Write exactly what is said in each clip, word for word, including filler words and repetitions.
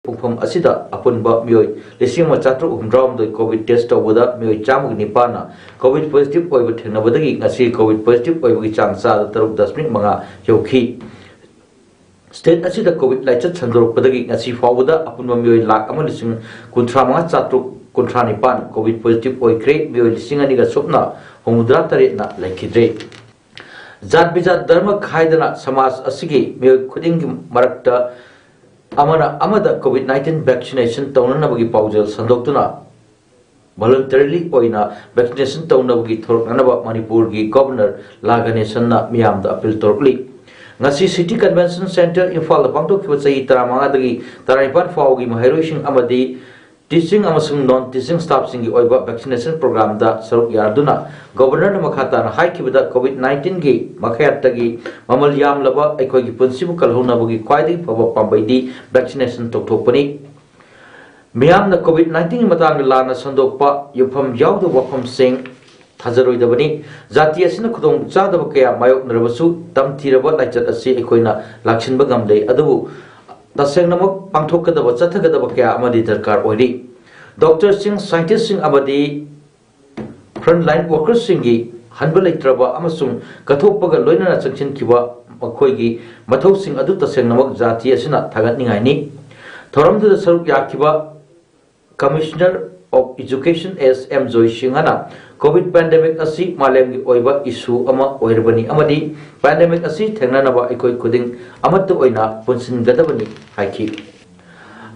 ꯄꯨꯡꯐꯝ ꯑꯁꯤꯗ ꯑꯄꯨꯟꯕ ꯃꯤꯑꯣꯏ ꯂꯤꯁꯤꯡ ꯑꯃ ꯆꯥꯇ꯭ꯔꯨꯛ ꯍꯨꯝꯗ꯭ꯔꯥ ꯍꯨꯝꯗꯣꯏ COVID test ꯇꯧꯕꯗ ꯃꯤꯑꯣꯏ ꯆꯥꯝꯃꯒ ꯅꯤꯄꯥꯟꯅ COVID positive ꯑꯣꯏꯕ ꯊꯦꯡꯅꯕꯗꯒꯤ ꯉꯁꯤ COVID positive ꯑꯣꯏꯕꯒꯤ ꯆꯥꯡ ꯆꯥꯗ ꯇꯔꯨꯛ ꯗꯁꯃꯤꯛ ꯃꯉꯥ ꯌꯧꯈꯤ꯫ State ꯑꯁꯤꯗ COVID ꯂꯥꯏꯆꯠ ꯁꯟꯗꯣꯔꯛꯄꯗꯒꯤ ꯉꯁꯤ ꯐꯥꯎꯕꯗ ꯑꯄꯨꯟꯕ ꯃꯤꯑꯣꯏ ꯂꯥꯈ ꯑꯃ ꯂꯤꯁꯤꯡ ꯀꯨꯟꯊ꯭ꯔꯥ ꯃꯉꯥ ꯆꯥꯇ꯭ꯔꯨꯛ ꯀꯨꯟꯊ꯭ꯔꯥ ꯅꯤꯄꯥꯟ COVID positive ꯑꯣꯏꯈ꯭ꯔꯦ꯫ ꯃꯤꯑꯣꯏ ꯂꯤꯁꯤꯡ ꯑꯅꯤꯒ ꯁꯨꯞꯅ ꯍꯨꯝꯐꯨꯇꯔꯥ ꯇꯔꯦꯠꯅ ꯂꯩꯈꯤꯗ꯭ꯔꯦ꯫ ꯖꯥꯠ ꯕꯤꯖꯥꯠ ꯙꯔꯃ ꯈꯥꯏꯗꯅ ꯁꯃꯥꯖ ꯑꯁꯤꯒꯤ ꯃꯤꯑꯣꯏ ꯈꯨꯗꯤꯡꯒꯤ ꯃꯔꯛꯇ ꯑꯃꯅ ꯑꯃꯗ COVID nineteen vaccination ꯇꯧꯅꯅꯕꯒꯤ ꯄꯥꯎꯖꯦꯜ ꯁꯟꯗꯣꯛꯇꯨꯅ voluntarily ꯑꯣꯏꯅ vaccination ꯇꯧꯅꯕꯒꯤ ꯊꯣꯔꯛꯅꯅꯕ ꯃꯅꯤꯄꯨꯔꯒꯤ Governor ꯂꯥ ꯒꯅꯦꯁꯟꯅ ꯃꯤꯌꯥꯝꯗ appeal ꯇꯧꯔꯛꯂꯤ꯫ ꯉꯁꯤ City Convention Centre ꯏꯝꯐꯥꯜꯗ ꯄꯥꯡꯊꯣꯛꯈꯤꯕ ꯆꯍꯤ ꯇꯔꯥꯃꯉꯥꯗꯒꯤ ꯇꯔꯥꯅꯤꯄꯥꯟ ꯐꯥꯎꯕꯒꯤ ꯃꯍꯩꯔꯣꯏꯁꯤꯡ ꯑꯃꯗꯤ teaching ꯑꯃꯁꯨꯡ non teaching staffꯁꯤꯡꯒꯤ ꯑꯣꯏꯕ vaccination programꯗ ꯁꯔꯨꯛ ꯌꯥꯗꯨꯅ Governorꯅ ꯃꯈꯥ ꯇꯥꯅ ꯍꯥꯏꯈꯤꯕꯗ, COVID nineteenꯒꯤ ꯃꯈꯥꯌꯥꯠꯇꯒꯤ ꯃꯃꯜ ꯌꯥꯝꯂꯕ ꯑꯩꯈꯣꯏꯒꯤ ꯄꯨꯟꯁꯤꯕꯨ ꯀꯜꯍꯧꯅꯕꯒꯤ ꯈ꯭ꯋꯥꯏꯗꯒꯤ ꯐꯕ ꯄꯥꯝꯕꯩꯗꯤ vaccination ꯇꯧꯊꯣꯛꯄꯅꯤ꯫ ꯃꯤꯌꯥꯝꯅ COVID nineteenꯒꯤ ꯃꯇꯥꯡꯗ ꯂꯥꯟꯅ ꯁꯟꯗꯣꯛꯄ, ꯌꯨꯝꯐꯝ ꯌꯥꯎꯗꯕ ꯋꯥꯐꯝꯁꯤꯡ ꯊꯥꯖꯔꯣꯏꯗꯕꯅꯤ꯫ ꯖꯥꯇꯤ ꯑꯁꯤꯅ ꯈꯨꯗꯣꯡꯆꯥꯗꯕ ꯀꯌꯥ ꯃꯥꯌꯣꯛꯅꯔꯕꯁꯨ, ꯇꯝꯊꯤꯔꯕ ꯂꯥꯏꯆꯠ ꯑꯁꯤ ꯑꯩꯈꯣꯏꯅ ꯂꯥꯛꯁꯤꯟꯕ ꯉꯝꯗꯦ꯫ ꯑꯗꯨꯕꯨ ꯇꯁꯦꯡꯅꯃꯛ ꯄꯥꯡꯊꯣꯛꯀꯗꯕ, ꯆꯠꯊꯒꯗꯕ ꯀꯌꯥ ꯑꯃꯗꯤ ꯗꯔꯀꯥꯔ ꯑꯣꯏꯔꯤ꯫ Doctorꯁꯤꯡ, scientistꯁꯤꯡ ꯑꯃꯗꯤ frontline workersꯁꯤꯡꯒꯤ ꯍꯟꯕ ꯂꯩꯇ꯭ꯔꯕ ꯑꯃꯁꯨꯡ ꯀꯠꯊꯣꯛꯄꯒ ꯂꯣꯏꯅꯅ ꯆꯪꯁꯤꯟꯈꯤꯕ ꯃꯈꯣꯏꯒꯤ ꯃꯊꯧꯁꯤꯡ ꯑꯗꯨ ꯇꯁꯦꯡꯅꯃꯛ ꯖꯥꯇꯤ ꯑꯁꯤꯅ ꯊꯥꯒꯠꯅꯤꯡꯉꯥꯏꯅꯤ꯫ ꯊꯧꯔꯝꯗꯨꯗ ꯁꯔꯨꯛ ꯌꯥꯈꯤꯕ Commissioner of Education S M ꯖꯣꯏ ꯁꯤꯡꯍꯅ COVID pandemic ꯑꯁꯤ ꯃꯥꯂꯦꯝꯒꯤ ꯑꯣꯏꯕ issue ꯑꯃ ꯑꯣꯏꯔꯕꯅꯤ ꯑꯃꯗꯤ pandemic ꯑꯁꯤ ꯊꯦꯡꯅꯅꯕ ꯑꯩꯈꯣꯏ ꯈꯨꯗꯤꯡ ꯑꯃꯠꯇ ꯑꯣꯏꯅ ꯄꯨꯟꯁꯤꯟꯒꯗꯕꯅꯤ ꯍꯥꯏꯈꯤ꯫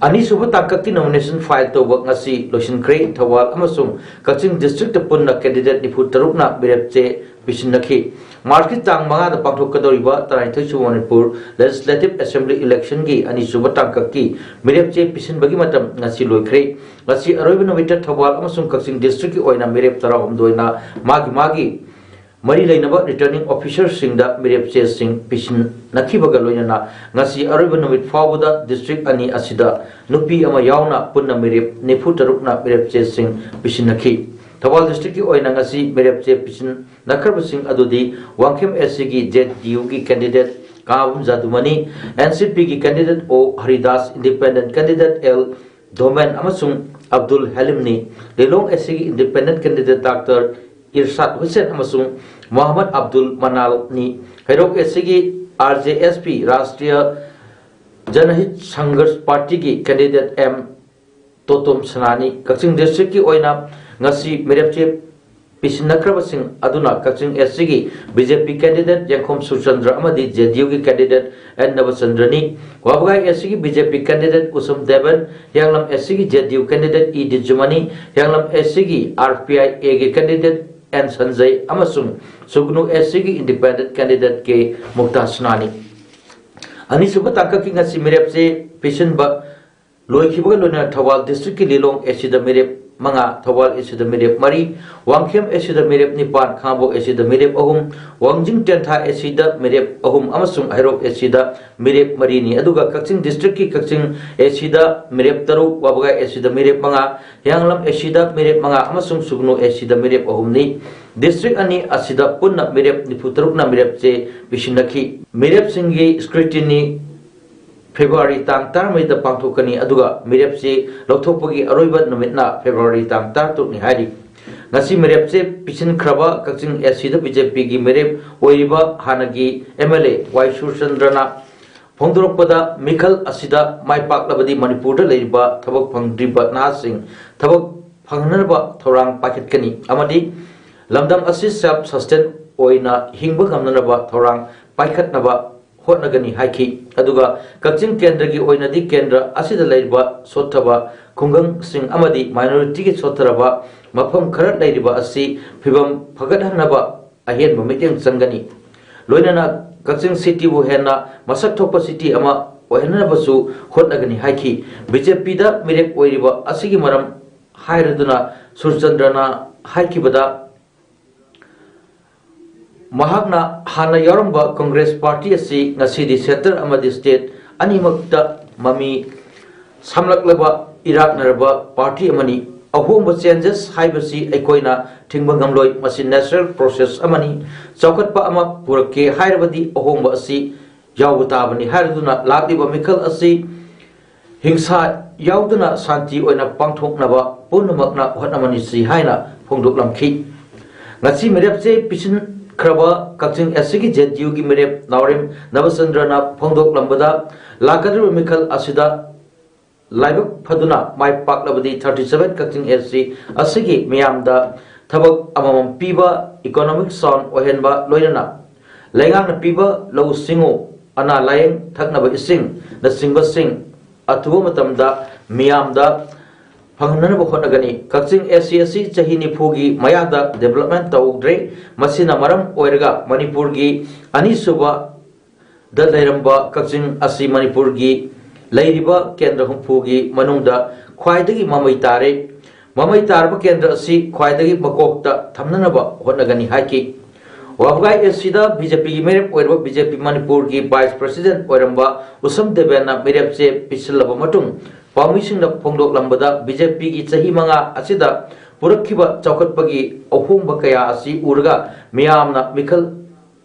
ꯑꯅꯤꯁꯨꯕ ꯇꯥꯡꯀꯛꯀꯤ nomination file ꯇꯧꯕ ꯉꯁꯤ ꯂꯣꯏꯁꯤꯟꯈ꯭ꯔꯦ꯫ ꯊꯧꯕꯥꯜ ꯑꯃꯁꯨꯡ ꯀꯛꯆꯤꯡ districtꯇ ꯄꯨꯟꯅ candidate ꯅꯤꯐꯨ ꯇꯔꯨꯛꯅ ꯃꯤꯔꯦꯞ ꯆꯦ ꯄꯤꯁꯤꯟꯅꯈꯤ꯫ Marchꯀꯤ ꯇꯥꯡ ꯃꯉꯥꯗ ꯄꯥꯡꯊꯣꯛꯀꯗꯧꯔꯤꯕ ꯇꯔꯥꯅꯤꯊꯣꯏꯁꯨꯕ ꯃꯅꯤꯄꯨꯔ Legislative Assembly electionꯒꯤ ꯑꯅꯤꯁꯨꯕ ꯇꯥꯡꯀꯛꯀꯤ ꯃꯤꯔꯦꯞ ꯆꯦ ꯄꯤꯁꯤꯟꯕꯒꯤ ꯃꯇꯝ ꯉꯁꯤ ꯂꯣꯏꯈ꯭ꯔꯦ꯫ ꯉꯁꯤ ꯑꯔꯣꯏꯕ ꯅꯨꯃꯤꯠꯇ ꯊꯧꯕꯥꯜ ꯑꯃꯁꯨꯡ ꯀꯛꯆꯤꯡ districtꯀꯤ ꯑꯣꯏꯅ ꯃꯤꯔꯦꯞ ꯇꯔꯥꯍꯨꯝꯗꯣꯏꯅ ꯃꯥꯒꯤ ꯃꯥꯒꯤ ꯃꯔꯤ ꯂꯩꯅꯕ returning officerꯁꯤꯡꯗ ꯃꯤꯔꯦꯞ ꯆꯦꯁꯤꯡ ꯄꯤꯁꯤꯟꯅꯈꯤꯕꯒ ꯂꯣꯏꯅꯅ ꯉꯁꯤ ꯑꯔꯣꯏꯕ ꯅꯨꯃꯤꯠ ꯐꯥꯎꯕꯗ district ꯑꯅꯤ ꯑꯁꯤꯗ ꯅꯨꯄꯤ ꯑꯃ ꯌꯥꯎꯅ ꯄꯨꯟꯅ ꯃꯤꯔꯦꯞ ꯅꯤꯐꯨ ꯇꯔꯨꯛꯅ ꯃꯤꯔꯦꯞ ꯆꯦꯁꯤꯡ ꯄꯤꯁꯤꯟꯅꯈꯤ꯫ ꯊꯧꯕꯥꯜ districtꯀꯤ ꯑꯣꯏꯅ ꯉꯁꯤ ꯃꯤꯔꯦꯞ ꯆꯦ ꯄꯤꯁꯤꯟꯅꯈ꯭ꯔꯕꯁꯤꯡ ꯑꯗꯨꯗꯤ ꯋꯥꯡꯈꯦꯝ SCꯒꯤ ZDUꯒꯤ candidate ꯀꯥꯕꯨꯝ ꯖꯥꯗꯨꯃꯅꯤ, ꯑꯦꯟ ꯁꯤ ꯄꯤꯒꯤ candidate ꯑꯣ Haridas, independent candidate L domain ꯑꯃꯁꯨꯡ ꯑꯕꯗꯨꯜ ꯍꯦꯂꯤꯝꯅꯤ꯫ ꯂꯤꯂꯣꯡ ꯑꯦꯁ ꯁꯤꯒꯤ independent candidate ꯗꯥꯛꯇꯔ ꯏꯔꯁꯥꯗ ꯍꯨꯁꯦꯟ ꯑꯃꯁꯨꯡ ꯃꯣꯍꯝꯃꯗ ꯑꯕꯗꯨꯜ ꯃꯅꯥꯜꯅꯤ꯫ ꯍꯩꯔꯣꯛ ꯑꯦꯁ ꯁꯤꯒꯤ R J S P, ꯔꯥꯁꯇ꯭ꯔꯤꯌ Janhit Sangharsh ꯄꯥꯔꯇꯤꯒꯤ candidate ꯑꯦꯝ ꯇꯣꯇꯣꯝ ꯁꯅꯥꯅꯤ꯫ ꯀꯛꯆꯤꯡ districtꯀꯤ ꯑꯣꯏꯅ ꯉꯁꯤ ꯃꯤꯔꯦꯞꯆꯦ ꯄꯤꯁꯤꯟꯅꯈ꯭ꯔꯕꯁꯤꯡ ꯑꯗꯨꯅ ꯀꯛꯆꯤꯡ ꯑꯦꯁ ꯁꯤꯒꯤ ꯕꯤ ꯖꯦ ꯄꯤ candidate ꯌꯦꯡꯈꯣꯝ ꯁꯨꯔꯆꯟꯗ꯭ꯔ ꯑꯃꯗꯤ ꯖꯦ ꯗꯤ ꯌꯨꯒꯤ candidate ꯑꯦꯟ ꯅꯕꯆꯟꯗ꯭ꯔꯅꯤ꯫ ꯋꯥꯕꯒꯥꯏ ꯑꯦꯁ ꯁꯤꯒꯤ ꯕꯤ ꯖꯦ ꯄꯤ candidate ꯎꯁꯝ ꯗꯦꯕꯟ, ꯍꯤꯌꯥꯡꯂꯝ ꯑꯦꯁ ꯁꯤꯒꯤ ꯖꯦ ꯗꯤ ꯌꯨ candidate ꯏ ꯗꯤꯖꯨꯃꯅꯤ, ꯍꯤꯌꯥꯡꯂꯝ ꯑꯦꯁ ꯁꯤꯒꯤ ꯑꯥꯔ ꯄꯤ ꯑꯥꯏ ꯑꯦꯒꯤ candidate ꯑꯦꯟ ꯁꯟꯖꯩ ꯑꯃꯁꯨꯡ ꯁꯨꯒꯅꯨ ꯑꯦꯁ ꯁꯤꯒꯤ independent candidate ꯀꯦ ꯃꯨꯛꯇꯥꯁꯅꯥꯅꯤ꯫ ꯑꯅꯤꯁꯨꯕ ꯇꯥꯡꯀꯛꯀꯤ ꯉꯁꯤ ꯃꯤꯔꯦꯞꯆꯦ ꯄꯤꯁꯤꯟꯕ ꯂꯣꯏꯈꯤꯕꯒ ꯂꯣꯏꯅꯅ ꯊꯧꯕꯥꯜ districtꯀꯤ ꯂꯤꯂꯣꯡ ꯑꯦꯁ ꯁꯤꯗ ꯃꯤꯔꯦꯞ ꯃꯉꯥ, ꯊꯧꯕꯥꯜ ꯑꯦꯁ ꯁꯤꯗ ꯃꯤꯔꯦꯞ ꯃꯔꯤ, ꯋꯥꯡꯈꯦꯝ ꯑꯦꯁ ꯁꯤꯗ ꯃꯤꯔꯦꯞ ꯅꯤꯄꯥꯟ, ꯈꯥꯉꯕꯣꯛ ꯑꯦꯁ ꯁꯤꯗ ꯃꯤꯔꯦꯞ ꯑꯍꯨꯝ, ꯋꯥꯡꯖꯤꯡ ꯇꯦꯟꯊꯥ ꯑꯦꯁ ꯁꯤꯗ ꯃꯤꯔꯦꯞ ꯑꯍꯨꯝ ꯑꯃꯁꯨꯡ ꯍꯩꯔꯣꯛ ꯑꯦꯁ ꯁꯤꯗ ꯃꯤꯔꯦꯞ ꯃꯔꯤꯅꯤ꯫ ꯑꯗꯨꯒ ꯀꯛꯆꯤꯡ districtꯀꯤ ꯀꯛꯆꯤꯡ ꯑꯦꯁ ꯁꯤꯗ ꯃꯤꯔꯦꯞ ꯇꯔꯨꯛ, ꯋꯥꯕꯒꯥꯏ ꯑꯦꯁ ꯁꯤꯗ ꯃꯤꯔꯦꯞ ꯃꯉꯥ, ꯍꯤꯌꯥꯡꯂꯝ ꯑꯦꯁ ꯁꯤꯗ ꯃꯤꯔꯦꯞ ꯃꯉꯥ ꯑꯃꯁꯨꯡ ꯁꯨꯒꯅꯨ ꯑꯦꯁ ꯁꯤꯗ ꯃꯤꯔꯦꯞ ꯑꯍꯨꯝꯅꯤ꯫ District ꯑꯅꯤ ꯑꯁꯤꯗ ꯄꯨꯟꯅ ꯃꯤꯔꯦꯞ ꯅꯤꯐꯨ ꯇꯔꯨꯛꯅ ꯃꯤꯔꯦꯞꯆꯦ ꯄꯤꯁꯤꯟꯅꯈꯤ꯫ ꯃꯤꯔꯦꯞꯁꯤꯡꯒꯤ scrutiny ꯐꯦꯕ꯭ꯔꯨꯋꯥꯔꯤ ꯇꯥꯡ ꯇꯔꯥꯃꯔꯤꯗ ꯄꯥꯡꯊꯣꯛꯀꯅꯤ, ꯑꯗꯨꯒ ꯃꯤꯔꯦꯞꯆꯦ ꯂꯧꯊꯣꯛꯄꯒꯤ ꯑꯔꯣꯏꯕ ꯅꯨꯃꯤꯠꯅ ꯐꯦꯕ꯭ꯔꯨꯋꯥꯔꯤ ꯇꯥꯡ ꯇꯔꯥꯇꯔꯨꯛꯅꯤ ꯍꯥꯏꯔꯤ꯫ ꯉꯁꯤ ꯃꯤꯔꯦꯞꯆꯦ ꯄꯤꯁꯤꯟꯈ꯭ꯔꯕ ꯀꯛꯆꯤꯡ ꯑꯦꯁ ꯁꯤꯗ ꯕꯤ ꯖꯦ ꯄꯤꯒꯤ ꯃꯤꯔꯦꯞ ꯑꯣꯏꯔꯤꯕ ꯍꯥꯟꯅꯒꯤ ꯑꯦꯝ ꯑꯦꯜ ꯑꯦ ꯋꯥꯏ ꯁꯨꯔꯆꯟꯗ꯭ꯔꯅ ꯐꯣꯡꯗꯣꯔꯛꯄꯗ, ꯃꯤꯈꯜ ꯑꯁꯤꯗ ꯃꯥꯏ ꯄꯥꯛꯂꯕꯗꯤ ꯃꯅꯤꯄꯨꯔꯗ ꯂꯩꯔꯤꯕ ꯊꯕꯛ ꯐꯪꯗ꯭ꯔꯤꯕ ꯅꯍꯥꯁꯤꯡ ꯊꯕꯛ ꯐꯪꯍꯟꯅꯕ ꯊꯧꯔꯥꯡ ꯄꯥꯏꯈꯠꯀꯅꯤ ꯑꯃꯗꯤ ꯂꯝꯗꯝ ꯑꯁꯤ self sustain ꯑꯣꯏꯅ ꯍꯤꯡꯕ ꯉꯝꯅꯅꯕ ꯊꯧꯔꯥꯡ ꯄꯥꯏꯈꯠꯅꯕ ꯍꯣꯠꯅꯒꯅꯤ ꯍꯥꯏꯈꯤ꯫ ꯑꯗꯨꯒ ꯀꯛꯆꯤꯡ ꯀꯦꯟꯗ꯭ꯔꯒꯤ ꯑꯣꯏꯅꯗꯤ ꯀꯦꯟꯗ꯭ꯔ ꯑꯁꯤꯗ ꯂꯩꯔꯤꯕ ꯁꯣꯠꯊꯕ ꯈꯨꯡꯒꯪꯁꯤꯡ ꯑꯃꯗꯤ minorityꯒꯤ ꯁꯣꯠꯊꯔꯕ ꯃꯐꯝ ꯈꯔ ꯂꯩꯔꯤꯕ ꯑꯁꯤ ꯐꯤꯕꯝ ꯐꯒꯠꯍꯟꯅꯕ ꯑꯍꯦꯟꯕ ꯃꯤꯠꯌꯦꯡ ꯆꯪꯒꯅꯤ꯫ ꯂꯣꯏꯅꯅ ꯀꯛꯆꯤꯡ cityꯕꯨ ꯍꯦꯟꯅ ꯃꯁꯛ ꯊꯣꯛꯄ city ꯑꯃ ꯑꯣꯏꯍꯟꯅꯕꯁꯨ ꯍꯣꯠꯅꯒꯅꯤ ꯍꯥꯏꯈꯤ꯫ ꯕꯤ ꯖꯦ ꯄꯤꯗ ꯃꯤꯔꯦꯞ ꯑꯣꯏꯔꯤꯕ ꯑꯁꯤꯒꯤ ꯃꯔꯝ ꯍꯥꯏꯔꯗꯨꯅ ꯁꯨꯔꯆꯟꯗ꯭ꯔꯅ ꯍꯥꯏꯈꯤꯕꯗ, ꯃꯍꯥꯛꯅ ꯍꯥꯟꯅ ꯌꯥꯎꯔꯝꯕ ꯀꯪꯒ꯭ꯔꯦꯁ ꯄꯥꯔꯇꯤ ꯑꯁꯤ ꯉꯁꯤꯗꯤ centre ꯑꯃꯗꯤ state ꯑꯅꯤꯃꯛꯇ ꯃꯃꯤ ꯁꯥꯝꯂꯛꯂꯕ ꯏꯔꯥꯛꯅꯔꯕ ꯄꯥꯔꯇꯤ ꯑꯃꯅꯤ꯫ ꯑꯍꯣꯡꯕ, changes, ꯍꯥꯏꯕꯁꯤ ꯑꯩꯈꯣꯏꯅ ꯊꯤꯡꯕ ꯉꯝꯂꯣꯏ꯫ ꯃꯁꯤ natural process ꯑꯃꯅꯤ꯫ ꯆꯥꯎꯈꯠꯄ ꯑꯃ ꯄꯨꯔꯛꯀꯦ ꯍꯥꯏꯔꯕꯗꯤ ꯑꯍꯣꯡꯕ ꯑꯁꯤ ꯌꯥꯎꯕ ꯇꯥꯕꯅꯤ ꯍꯥꯏꯔꯗꯨꯅ ꯂꯥꯛꯂꯤꯕ ꯃꯤꯈꯜ ꯑꯁꯤ ꯍꯤꯡꯁꯥ ꯌꯥꯎꯗꯅ ꯁꯥꯟꯇꯤ ꯑꯣꯏꯅ ꯄꯥꯡꯊꯣꯛꯅꯕ ꯄꯨꯝꯅꯃꯛꯅ ꯍꯣꯠꯅꯃꯤꯟꯅꯁꯤ ꯍꯥꯏꯅ ꯐꯣꯡꯗꯣꯛꯂꯝꯈꯤ꯫ ꯉꯁꯤ ꯃꯤꯔꯦꯞ ꯆꯦ ꯄꯤꯁꯤꯟꯈ꯭ꯔꯕ ꯀꯛꯆꯤꯡ ꯑꯦꯁ ꯁꯤꯒꯤ ꯖꯦ ꯗꯤ ꯌꯨꯒꯤ ꯃꯤꯔꯦꯞ ꯅꯥꯎꯔꯦꯝ ꯅꯕꯆꯟꯗ꯭ꯔꯅ ꯐꯣꯡꯗꯣꯛꯂꯝꯕꯗ, ꯂꯥꯛꯀꯗꯧꯔꯤꯕ ꯃꯤꯈꯜ ꯑꯁꯤꯗ ꯂꯥꯏꯕꯛ ꯐꯗꯨꯅ ꯃꯥꯏ ꯄꯥꯛꯂꯕꯗꯤ ꯊꯥꯔꯇꯤ ꯁꯚꯦꯟ ꯀꯛꯆꯤꯡ ꯑꯦꯁ ꯁꯤ ꯑꯁꯤꯒꯤ ꯃꯤꯌꯥꯝꯗ ꯊꯕꯛ ꯑꯃꯃꯝ ꯄꯤꯕ, ꯏꯀꯣꯅꯣꯃꯤꯛ ꯁꯥꯎꯟ ꯑꯣꯏꯍꯟꯕ, ꯂꯣꯏꯅꯅ ꯂꯩꯉꯥꯛꯅ ꯄꯤꯕ ꯂꯧꯎ ꯁꯤꯡꯎ, ꯑꯅꯥ ꯂꯥꯌꯦꯡ, ꯊꯛꯅꯕ ꯏꯁꯤꯡꯅꯆꯤꯡꯕꯁꯤꯡ ꯑꯊꯨꯕ ꯃꯇꯝꯗ ꯃꯤꯌꯥꯝꯗ ꯐꯪꯍꯟꯅꯕ ꯍꯣꯠꯅꯒꯅꯤ꯫ ꯀꯛꯆꯤꯡ ꯑꯦꯁ ꯁꯤ ꯑꯁꯤ ꯆꯍꯤ ꯅꯤꯐꯨꯒꯤ ꯃꯌꯥꯗ ꯗꯤꯕꯦꯂꯞꯃꯦꯟ ꯇꯧꯗ꯭ꯔꯦ꯫ ꯃꯁꯤꯅ ꯃꯔꯝ ꯑꯣꯏꯔꯒ ꯃꯅꯤꯄꯨꯔꯒꯤ ꯑꯅꯤꯁꯨꯕ ꯗ ꯂꯩꯔꯝꯕ ꯀꯛꯆꯤꯡ ꯑꯁꯤ ꯃꯅꯤꯄꯨꯔꯒꯤ ꯂꯩꯔꯤꯕ ꯀꯦꯟꯗ꯭ꯔ ꯍꯨꯝꯐꯨꯒꯤ ꯃꯅꯨꯡꯗ ꯈ꯭ꯋꯥꯏꯗꯒꯤ ꯃꯃꯩ ꯇꯥꯔꯦ꯫ ꯃꯃꯩ ꯇꯥꯔꯕ ꯀꯦꯟꯗ꯭ꯔ ꯑꯁꯤ ꯈ꯭ꯋꯥꯏꯗꯒꯤ ꯃꯀꯣꯛꯇ ꯊꯝꯅꯅꯕ ꯍꯣꯠꯅꯒꯅꯤ ꯍꯥꯏꯈꯤ꯫ ꯋꯥꯕꯒꯥꯏ ꯑꯦꯁ ꯁꯤꯗ ꯕꯤ ꯖꯦ ꯄꯤꯒꯤ ꯃꯤꯔꯦꯞ ꯑꯣꯏꯔꯕ ꯕꯤ ꯖꯦ ꯄꯤ ꯃꯅꯤꯄꯨꯔꯒꯤ ꯚꯥꯏꯁ ꯄ꯭ꯔꯦꯁꯤꯗꯦꯟꯠ ꯑꯣꯏꯔꯝꯕ ꯎꯁꯝ ꯗꯦꯕꯦꯟꯅ ꯃꯤꯔꯦꯞ ꯆꯦ ꯄꯤꯁꯤꯜꯂꯕ ꯃꯇꯨꯡ ꯄꯥꯎꯃꯤꯁꯤꯡꯅ ꯐꯣꯡꯗꯣꯛꯂꯝꯕꯗ, ꯕꯤ ꯖꯦ ꯄꯤꯒꯤ ꯆꯍꯤ ꯃꯉꯥ ꯑꯁꯤꯗ ꯄꯨꯔꯛꯈꯤꯕ ꯆꯥꯎꯈꯠꯄꯒꯤ ꯑꯍꯣꯡꯕ ꯀꯌꯥ ꯑꯁꯤ ꯎꯔꯒ ꯃꯤꯌꯥꯝꯅ ꯃꯤꯈꯜ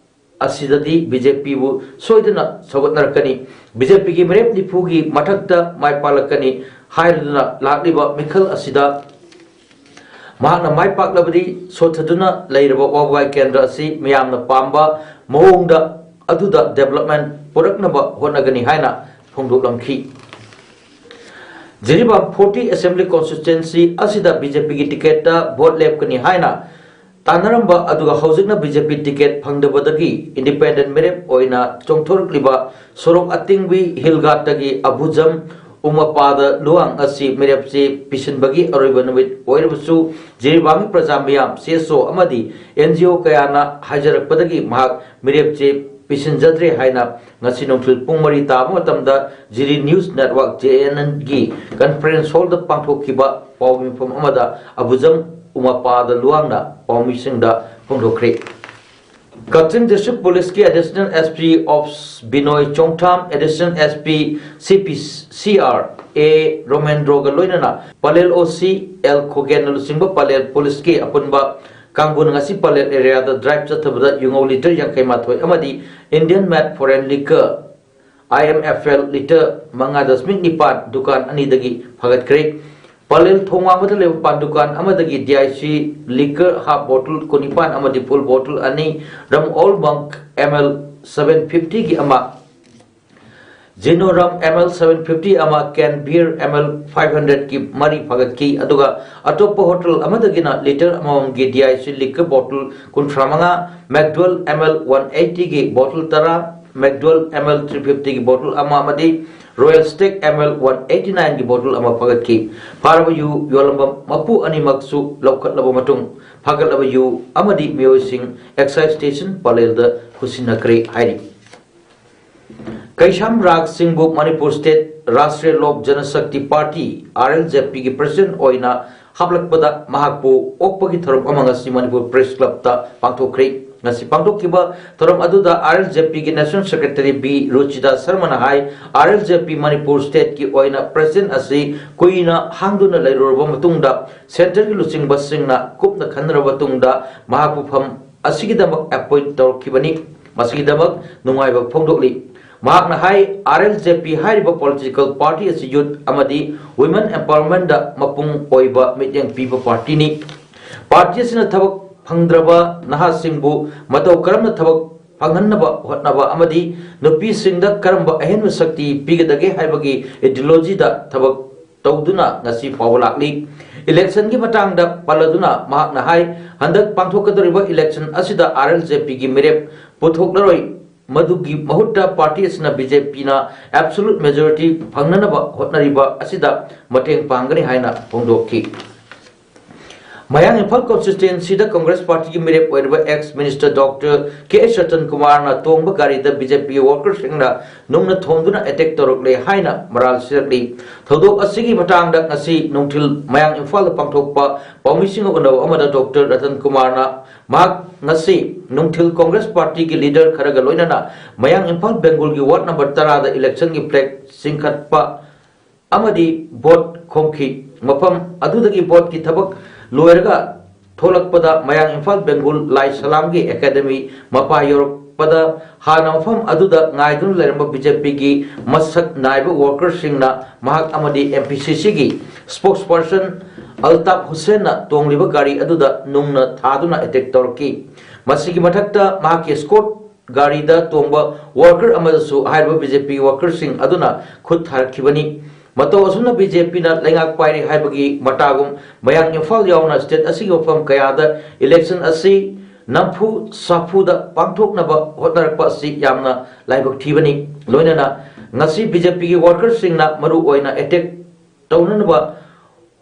ꯑꯁꯤꯗꯗꯤ ꯕꯤ ꯖꯦ ꯄꯤꯕꯨ ꯁꯣꯏꯗꯅ ꯁꯧꯒꯠꯅꯔꯛꯀꯅꯤ, ꯕꯤ ꯖꯦ ꯄꯤꯒꯤ ꯃꯤꯔꯦꯞ ꯅꯤꯐꯨꯒꯤ ꯃꯊꯛꯇ ꯃꯥꯏ ꯄꯥꯛꯂꯛꯀꯅꯤ ꯍꯥꯏꯔꯗꯨꯅ ꯂꯥꯛꯂꯤꯕ ꯃꯤꯈꯜ ꯑꯁꯤꯗ ꯃꯍꯥꯛꯅ ꯃꯥꯏ ꯄꯥꯛꯂꯕꯗꯤ ꯁꯣꯠꯊꯗꯨꯅ ꯂꯩꯔꯕ ꯋꯥꯕꯒꯥꯏ ꯀꯦꯟꯗ꯭ꯔ ꯑꯁꯤ ꯃꯤꯌꯥꯝꯅ ꯄꯥꯝꯕ ꯃꯑꯣꯡꯗ ꯑꯗꯨꯗ ꯗꯤꯕꯦꯂꯞꯃꯦꯟ ꯄꯨꯔꯛꯅꯕ ꯍꯣꯠꯅꯒꯅꯤ ꯍꯥꯏꯅ ꯐꯣꯡꯗꯣꯛꯂꯝꯈꯤ꯫ ꯖꯤꯔꯤꯕꯥꯝ ꯐꯣꯔꯇꯤ ꯑꯦꯁꯦꯝꯕ꯭ꯂꯤ ꯀꯣꯟꯁꯇꯤꯇ꯭ꯋꯦꯟꯁꯤ ꯑꯁꯤꯗ ꯕꯤ ꯖꯦ ꯄꯤꯒꯤ ꯇꯤꯀꯦꯠꯇ ꯚꯣꯠ ꯂꯦꯞꯀꯅꯤ ꯍꯥꯏꯅ ꯇꯥꯟꯅꯔꯝꯕ ꯑꯗꯨꯒ ꯍꯧꯖꯤꯛꯅ ꯕꯤ ꯖꯦ ꯄꯤ ꯇꯤꯀꯦꯠ ꯐꯪꯗꯕꯗꯒꯤ ꯏꯟꯗꯤꯄꯦꯟꯗꯦꯟꯠ ꯃꯤꯔꯦꯞ ꯑꯣꯏꯅ ꯆꯣꯡꯊꯣꯔꯛꯂꯤꯕ ꯁꯣꯔꯣꯛ ꯑꯇꯤꯡꯕꯤ ꯍꯤꯜ ꯒꯥꯔꯗꯇꯒꯤ ꯑꯕꯨꯖꯝ ꯎꯃꯥꯄꯥꯗ ꯂꯨꯋꯥꯡ ꯑꯁꯤ ꯃꯤꯔꯦꯞ ꯆꯦ ꯄꯤꯁꯤꯟꯕꯒꯤ ꯑꯔꯣꯏꯕ ꯅꯨꯃꯤꯠ ꯑꯣꯏꯔꯕꯁꯨ, ꯖꯤꯔꯤꯕꯥꯝꯒꯤ ꯄ꯭ꯔꯖꯥ ꯃꯤꯌꯥꯝ, ꯁꯤ ꯑꯦꯁ ꯑꯣ ꯑꯃꯗꯤ ꯑꯦꯟ ꯖꯤ ꯑꯣ ꯀꯌꯥꯅ ꯍꯥꯏꯖꯔꯛꯄꯗꯒꯤ ꯃꯍꯥꯛ ꯃꯤꯔꯦꯞ ꯆꯦ ꯄꯤꯁꯤꯟꯖꯗ꯭ꯔꯦ ꯍꯥꯏꯅ ꯉꯁꯤ ꯅꯨꯡꯊꯤꯜ ꯄꯨꯡ ꯃꯔꯤ ꯇꯥꯕ ꯃꯇꯝꯗ ꯖꯤꯔꯤ ꯅ꯭ꯌꯨꯁ ꯅꯦꯠꯋꯥꯔꯛ, ꯖꯦ ꯑꯦꯟ ꯑꯦꯟꯒꯤ ꯀꯟꯐꯔꯦꯟꯁ ꯍꯣꯜꯗ ꯄꯥꯡꯊꯣꯛꯈꯤꯕ ꯄꯥꯎ ꯃꯤꯐꯝ ꯑꯃꯗ ꯑꯕꯨꯖꯝ ꯎꯃꯥꯄꯥꯗ ꯂꯨꯋꯥꯡꯅ ꯄꯥꯎꯃꯤꯁꯤꯡꯗ ꯐꯣꯡꯗꯣꯛꯈ꯭ꯔꯦ꯫ ꯀꯛꯆꯤꯡ ꯗꯤꯁꯇ꯭ꯔꯤꯛ ꯄꯨꯂꯤꯁꯀꯤ additional S P of Binoy Chongtham, additional S P C P C R A ꯔꯣꯃꯦꯟꯗ꯭ꯔꯣꯒ ꯂꯣꯏꯅꯅ ꯄꯂꯦꯜ ꯑꯣ ꯁꯤ ꯑꯦꯜ ꯈꯣꯒꯦꯟꯅ ꯂꯨꯆꯤꯡꯕ ꯄꯂꯦꯜ ꯄꯨꯂꯤꯁꯀꯤ ꯑꯄꯨꯟꯕ ꯀꯥꯡꯕꯨꯅ ꯉꯁꯤ ꯄꯂꯦꯜ ꯑꯦꯔꯤꯌꯥꯗ ꯗ꯭ꯔꯥꯏꯚ ꯆꯠꯊꯕꯗ ꯌꯨꯉꯧ ꯂꯤꯇꯔ ꯌꯥꯡꯈꯩ ꯃꯥꯊꯣꯏ ꯑꯃꯗꯤ Indian Made Foreign Liquor, I M F L, litre ꯃꯉꯥ ꯗꯁꯃꯤꯛ ꯅꯤꯄꯥꯟ ꯗꯨꯀꯥꯟ ꯑꯅꯤꯗꯒꯤ ꯐꯥꯒꯠꯈ꯭ꯔꯦ꯫ ꯄꯂꯦꯜ ꯊꯣꯡ ꯋꯥꯡꯃꯗ ꯂꯩꯕ ꯄꯥꯟ ꯗꯨꯀꯥꯟ ꯑꯃꯗꯒꯤ D I C liquor half bottle ꯀꯨꯟꯅꯤꯄꯥꯟ ꯑꯃꯗꯤ full bottle ꯑꯅꯤ, rum Old Monk M L seven fifty ꯒꯤ ꯑꯃ, Jino Rum M L seven fifty ꯑꯃ, Can Beer M L five hundred ꯀꯤ ꯃꯔꯤ ꯐꯥꯒꯠꯈꯤ꯫ ꯑꯗꯨꯒ ꯑꯇꯣꯞꯄ ꯍꯣꯇꯦꯜ ꯑꯃꯗꯒꯤꯅ ꯂꯤꯇꯔ ꯑꯃꯃꯝꯒꯤ D I C liquor bottle ꯀꯨꯟꯊ꯭ꯔꯥ ꯃꯉꯥ, McDowell M L one eighty ꯒꯤ bottle ꯇꯔꯥ, McDowell M L three fifty ꯒꯤ bottle ꯑꯃ ꯑꯃꯗꯤ Royal Stag M L one eighty nine ꯒꯤ bottle ꯑꯃ ꯐꯥꯒꯠꯈꯤ꯫ ꯐꯥꯔꯕ ꯌꯨ ꯌꯣꯜꯂꯝꯕ ꯃꯄꯨ ꯑꯅꯤꯃꯛꯁꯨ ꯂꯧꯈꯠꯂꯕ ꯃꯇꯨꯡ, ꯐꯥꯒꯠꯂꯕ ꯌꯨ ꯑꯃꯗꯤ ꯃꯤꯑꯣꯏꯁꯤꯡ excise station ꯄꯂꯦꯜꯗ ꯈꯨꯠꯁꯤꯟꯅꯈ꯭ꯔꯦ ꯍꯥꯏꯔꯤ꯫ ꯀꯩꯁꯥꯝ ꯔꯥꯖ ꯁꯤꯡꯕꯨ Manipur state Rashtriya Lok Janshakti party, R L J P ꯒꯤ ꯄ꯭ꯔꯁꯤꯗꯦꯟꯠ ꯑꯣꯏꯅ ꯍꯥꯞꯂꯛꯄꯗ ꯃꯍꯥꯛꯄꯨ ꯑꯣꯛꯄꯒꯤ ꯊꯧꯔꯝ ꯑꯃ ꯉꯁꯤ ꯃꯅꯤꯄꯨꯔ ꯄ꯭ꯔꯦꯁ ꯀ꯭ꯂꯕꯇ ꯄꯥꯡꯊꯣꯛꯈ꯭ꯔꯦ꯫ ꯉꯁꯤ ꯄꯥꯡꯊꯣꯛꯈꯤꯕ ꯊꯧꯔꯝ ꯑꯗꯨꯗ R L J P ꯒꯤ ꯅꯦꯁꯅꯦꯜ ꯁꯦꯀ꯭ꯔꯦꯇꯔꯤ ꯕꯤ ꯔꯨꯆꯤꯗꯥ ꯁꯔꯃꯅ ꯍꯥꯏ, R L J P Manipur ꯁ꯭ꯇꯦꯠꯀꯤ ꯑꯣꯏꯅ ꯄ꯭ꯔꯁꯤꯗꯦꯟꯠ ꯑꯁꯤ ꯀꯨꯏꯅ ꯍꯥꯡꯗꯨꯅ ꯂꯩꯔꯨꯔꯕ ꯃꯇꯨꯡꯗ, ꯁꯦꯟꯇꯔꯒꯤ ꯂꯨꯆꯤꯡꯕꯁꯤꯡꯅ ꯀꯨꯞꯅ ꯈꯟꯅꯔꯕ ꯃꯇꯨꯡꯗ ꯃꯍꯥꯛꯄꯨ ꯐꯝ ꯑꯁꯤꯒꯤꯗꯃꯛ ꯑꯦꯄꯣꯏꯟꯠ ꯇꯧꯔꯛꯈꯤꯕꯅꯤ꯫ ꯃꯁꯤꯒꯤꯗꯃꯛ ꯅꯨꯡꯉꯥꯏꯕ ꯐꯣꯡꯗꯣꯛꯂꯤ꯫ ꯃꯍꯥꯛꯅ ꯍꯥꯏ, R L J P ꯍꯥꯏꯔꯤꯕ ꯄꯣꯂꯤꯇꯤꯀꯦꯜ ꯄꯥꯔꯇꯤ ꯑꯁꯤ ꯌꯨꯊ ꯑꯃꯗꯤ ꯋꯤꯃꯦꯟ ꯑꯦꯝꯄꯥꯋꯔꯃꯦꯟꯠꯗ ꯃꯄꯨꯡ ꯑꯣꯏꯕ ꯃꯤꯠꯌꯦꯡ ꯄꯤꯕ ꯄꯥꯔꯇꯤꯅꯤ꯫ ꯄꯥꯔꯇꯤ ꯑꯁꯤꯅ ꯊꯕꯛ ꯐꯪꯗ꯭ꯔꯕ ꯅꯍꯥꯁꯤꯡꯕꯨ ꯃꯇꯧ ꯀꯔꯝꯅ ꯊꯕꯛ ꯐꯪꯍꯟꯅꯕ ꯍꯣꯠꯅꯕ ꯑꯃꯗꯤ ꯅꯨꯄꯤꯁꯤꯡꯗ ꯀꯔꯝꯕ ꯑꯍꯦꯟꯕ ꯁꯛꯇꯤ ꯄꯤꯒꯗꯒꯦ ꯍꯥꯏꯕꯒꯤ ideologyꯗ ꯊꯕꯛ ꯇꯧꯗꯨꯅ ꯉꯁꯤ ꯐꯥꯎꯕ ꯂꯥꯛꯂꯤ꯫ ꯏꯂꯦꯛꯁꯟꯒꯤ ꯃꯇꯥꯡꯗ ꯄꯜꯂꯗꯨꯅ ꯃꯍꯥꯛꯅ ꯍꯥꯏ, ꯍꯟꯗꯛ ꯄꯥꯡꯊꯣꯛꯀꯗꯧꯔꯤꯕ ꯏꯂꯦꯛꯁꯟ ꯑꯁꯤꯗ R L J P ꯒꯤ ꯃꯤꯔꯦꯞ ꯄꯨꯊꯣꯛꯂꯔꯣꯏ꯫ ꯃꯗꯨꯒꯤ ꯃꯍꯨꯠꯇ ꯄꯥꯔꯇꯤ ꯑꯁꯤꯅ B J P ꯅ absolute majority ꯐꯪꯅꯅꯕ ꯍꯣꯠꯅꯔꯤꯕ ꯑꯁꯤꯗ ꯃꯇꯦꯡ ꯄꯥꯡꯒꯅꯤ ꯍꯥꯏꯅ ꯐꯣꯡꯗꯣꯛꯈꯤ꯫ ꯃꯌꯥꯡ ꯏꯝꯐꯥꯜ constituencyꯗ ꯀꯪꯒ꯭ꯔꯦꯁ ꯄꯥꯔꯇꯤꯒꯤ ꯃꯤꯔꯦꯞ ꯑꯣꯏꯔꯤꯕ ex minister Doctor K H Ratan Kumarꯅ ꯇꯣꯡꯕ ꯒꯥꯔꯤꯗ B J P workerꯁꯤꯡꯅ ꯅꯨꯡꯅ ꯊꯣꯝꯗꯨꯅ attack ꯇꯧꯔꯛꯂꯦ ꯍꯥꯏꯅ ꯃꯔꯥꯜ ꯁꯤꯔꯛꯂꯤ꯫ ꯊꯧꯗꯣꯛ ꯑꯁꯤꯒꯤ ꯃꯇꯥꯡꯗ ꯉꯁꯤ ꯅꯨꯡꯊꯤꯜ ꯃꯌꯥꯡ ꯏꯝꯐꯥꯜꯗ ꯄꯥꯡꯊꯣꯛꯄ ꯄꯥꯎꯃꯤꯁꯤꯡꯒ ꯎꯅꯕ ꯑꯃꯗ Doctor Ratan Kumarꯅ ꯃꯍꯥꯛ ꯉꯁꯤ ꯅꯨꯡꯊꯤꯜ ꯀꯪꯒ꯭ꯔꯦꯁ ꯄꯥꯔꯇꯤꯒꯤ leader ꯈꯔꯒ ꯂꯣꯏꯅꯅ ꯃꯌꯥꯡ ꯏꯝꯐꯥꯜ ꯕꯦꯡꯒꯨꯜꯒꯤ ward number ꯇꯔꯥꯗ electionꯒꯤ flag ꯆꯤꯡꯈꯠꯄ ꯑꯃꯗꯤ vote ꯈꯣꯝꯈꯤ꯫ ꯃꯐꯝ ꯑꯗꯨꯗꯒꯤ voteꯀꯤ ꯊꯕꯛ ꯂꯣꯏꯔꯒ ꯊꯣꯛꯂꯛꯄꯗ ꯃꯌꯥꯡ ꯏꯝꯐꯥꯜ ꯕꯦꯡꯒꯨꯜ ꯂꯥꯏ ꯁꯂꯥꯝꯒꯤ ꯑꯦꯀꯥꯗꯃꯤ ꯃꯄꯥ ꯌꯧꯔꯛꯄꯗ ꯍꯥꯟꯅ ꯃꯐꯝ ꯑꯗꯨꯗ ꯉꯥꯏꯗꯨꯅ ꯂꯩꯔꯝꯕ ꯕꯤ ꯖꯦ ꯄꯤꯒꯤ ꯃꯁꯛ ꯅꯥꯏꯕ ꯋꯥꯔꯀꯔꯁꯤꯡꯅ ꯃꯍꯥꯛ ꯑꯃꯗꯤ ꯑꯦꯝ ꯄꯤ ꯁꯤ ꯁꯤꯒꯤ ꯁ꯭ꯄꯣꯛꯁ ꯄꯔꯁꯟ ꯑꯜꯇꯥꯞ ꯍꯨꯁꯦꯟꯅ ꯇꯣꯡꯂꯤꯕ ꯒꯥꯔꯤ ꯑꯗꯨꯗ ꯅꯨꯡꯅ ꯊꯥꯗꯨꯅ ꯑꯦꯇꯦꯛ ꯇꯧꯔꯛꯈꯤ꯫ ꯃꯁꯤꯒꯤ ꯃꯊꯛꯇ ꯃꯍꯥꯛꯀꯤ ꯁ꯭ꯀꯣꯠ ꯒꯥꯔꯤꯗ ꯇꯣꯡꯕ ꯋꯥꯔꯀꯔ ꯑꯃꯗꯁꯨ ꯍꯥꯏꯔꯤꯕ ꯕꯤ ꯖꯦ ꯄꯤ ꯋꯥꯔꯀꯔꯁꯤꯡ ꯑꯗꯨꯅ ꯈꯨꯠ ꯊꯥꯔꯛꯈꯤꯕꯅꯤ꯫ ꯃꯇꯧ ꯑꯁꯨꯝꯅ ꯕꯤ ꯖꯦ ꯄꯤꯅ ꯂꯩꯉꯥꯛ ꯄꯥꯏꯔꯤ ꯍꯥꯏꯕꯒꯤ ꯃꯇꯥꯒꯨꯝ ꯃꯌꯥꯡ ꯏꯝꯐꯥꯜ ꯌꯥꯎꯅ ꯁ꯭ꯇꯦꯠ ꯑꯁꯤꯒꯤ ꯃꯐꯝ ꯀꯌꯥꯗ ꯏꯂꯦꯛꯁꯟ ꯑꯁꯤ ꯅꯝꯐꯨ ꯁꯥꯐꯨꯗ ꯄꯥꯡꯊꯣꯛꯅꯕ ꯍꯣꯠꯅꯔꯛꯄ ꯑꯁꯤ ꯌꯥꯝꯅ ꯂꯥꯏꯕꯛ ꯊꯤꯕꯅꯤ꯫ ꯂꯣꯏꯅꯅ ꯉꯁꯤ ꯕꯤ ꯖꯦ ꯄꯤꯒꯤ ꯋꯥꯔꯀꯔꯁꯤꯡꯅ ꯃꯔꯨ ꯑꯣꯏꯅ ꯑꯦꯇꯦꯛ ꯇꯧꯅꯅꯕ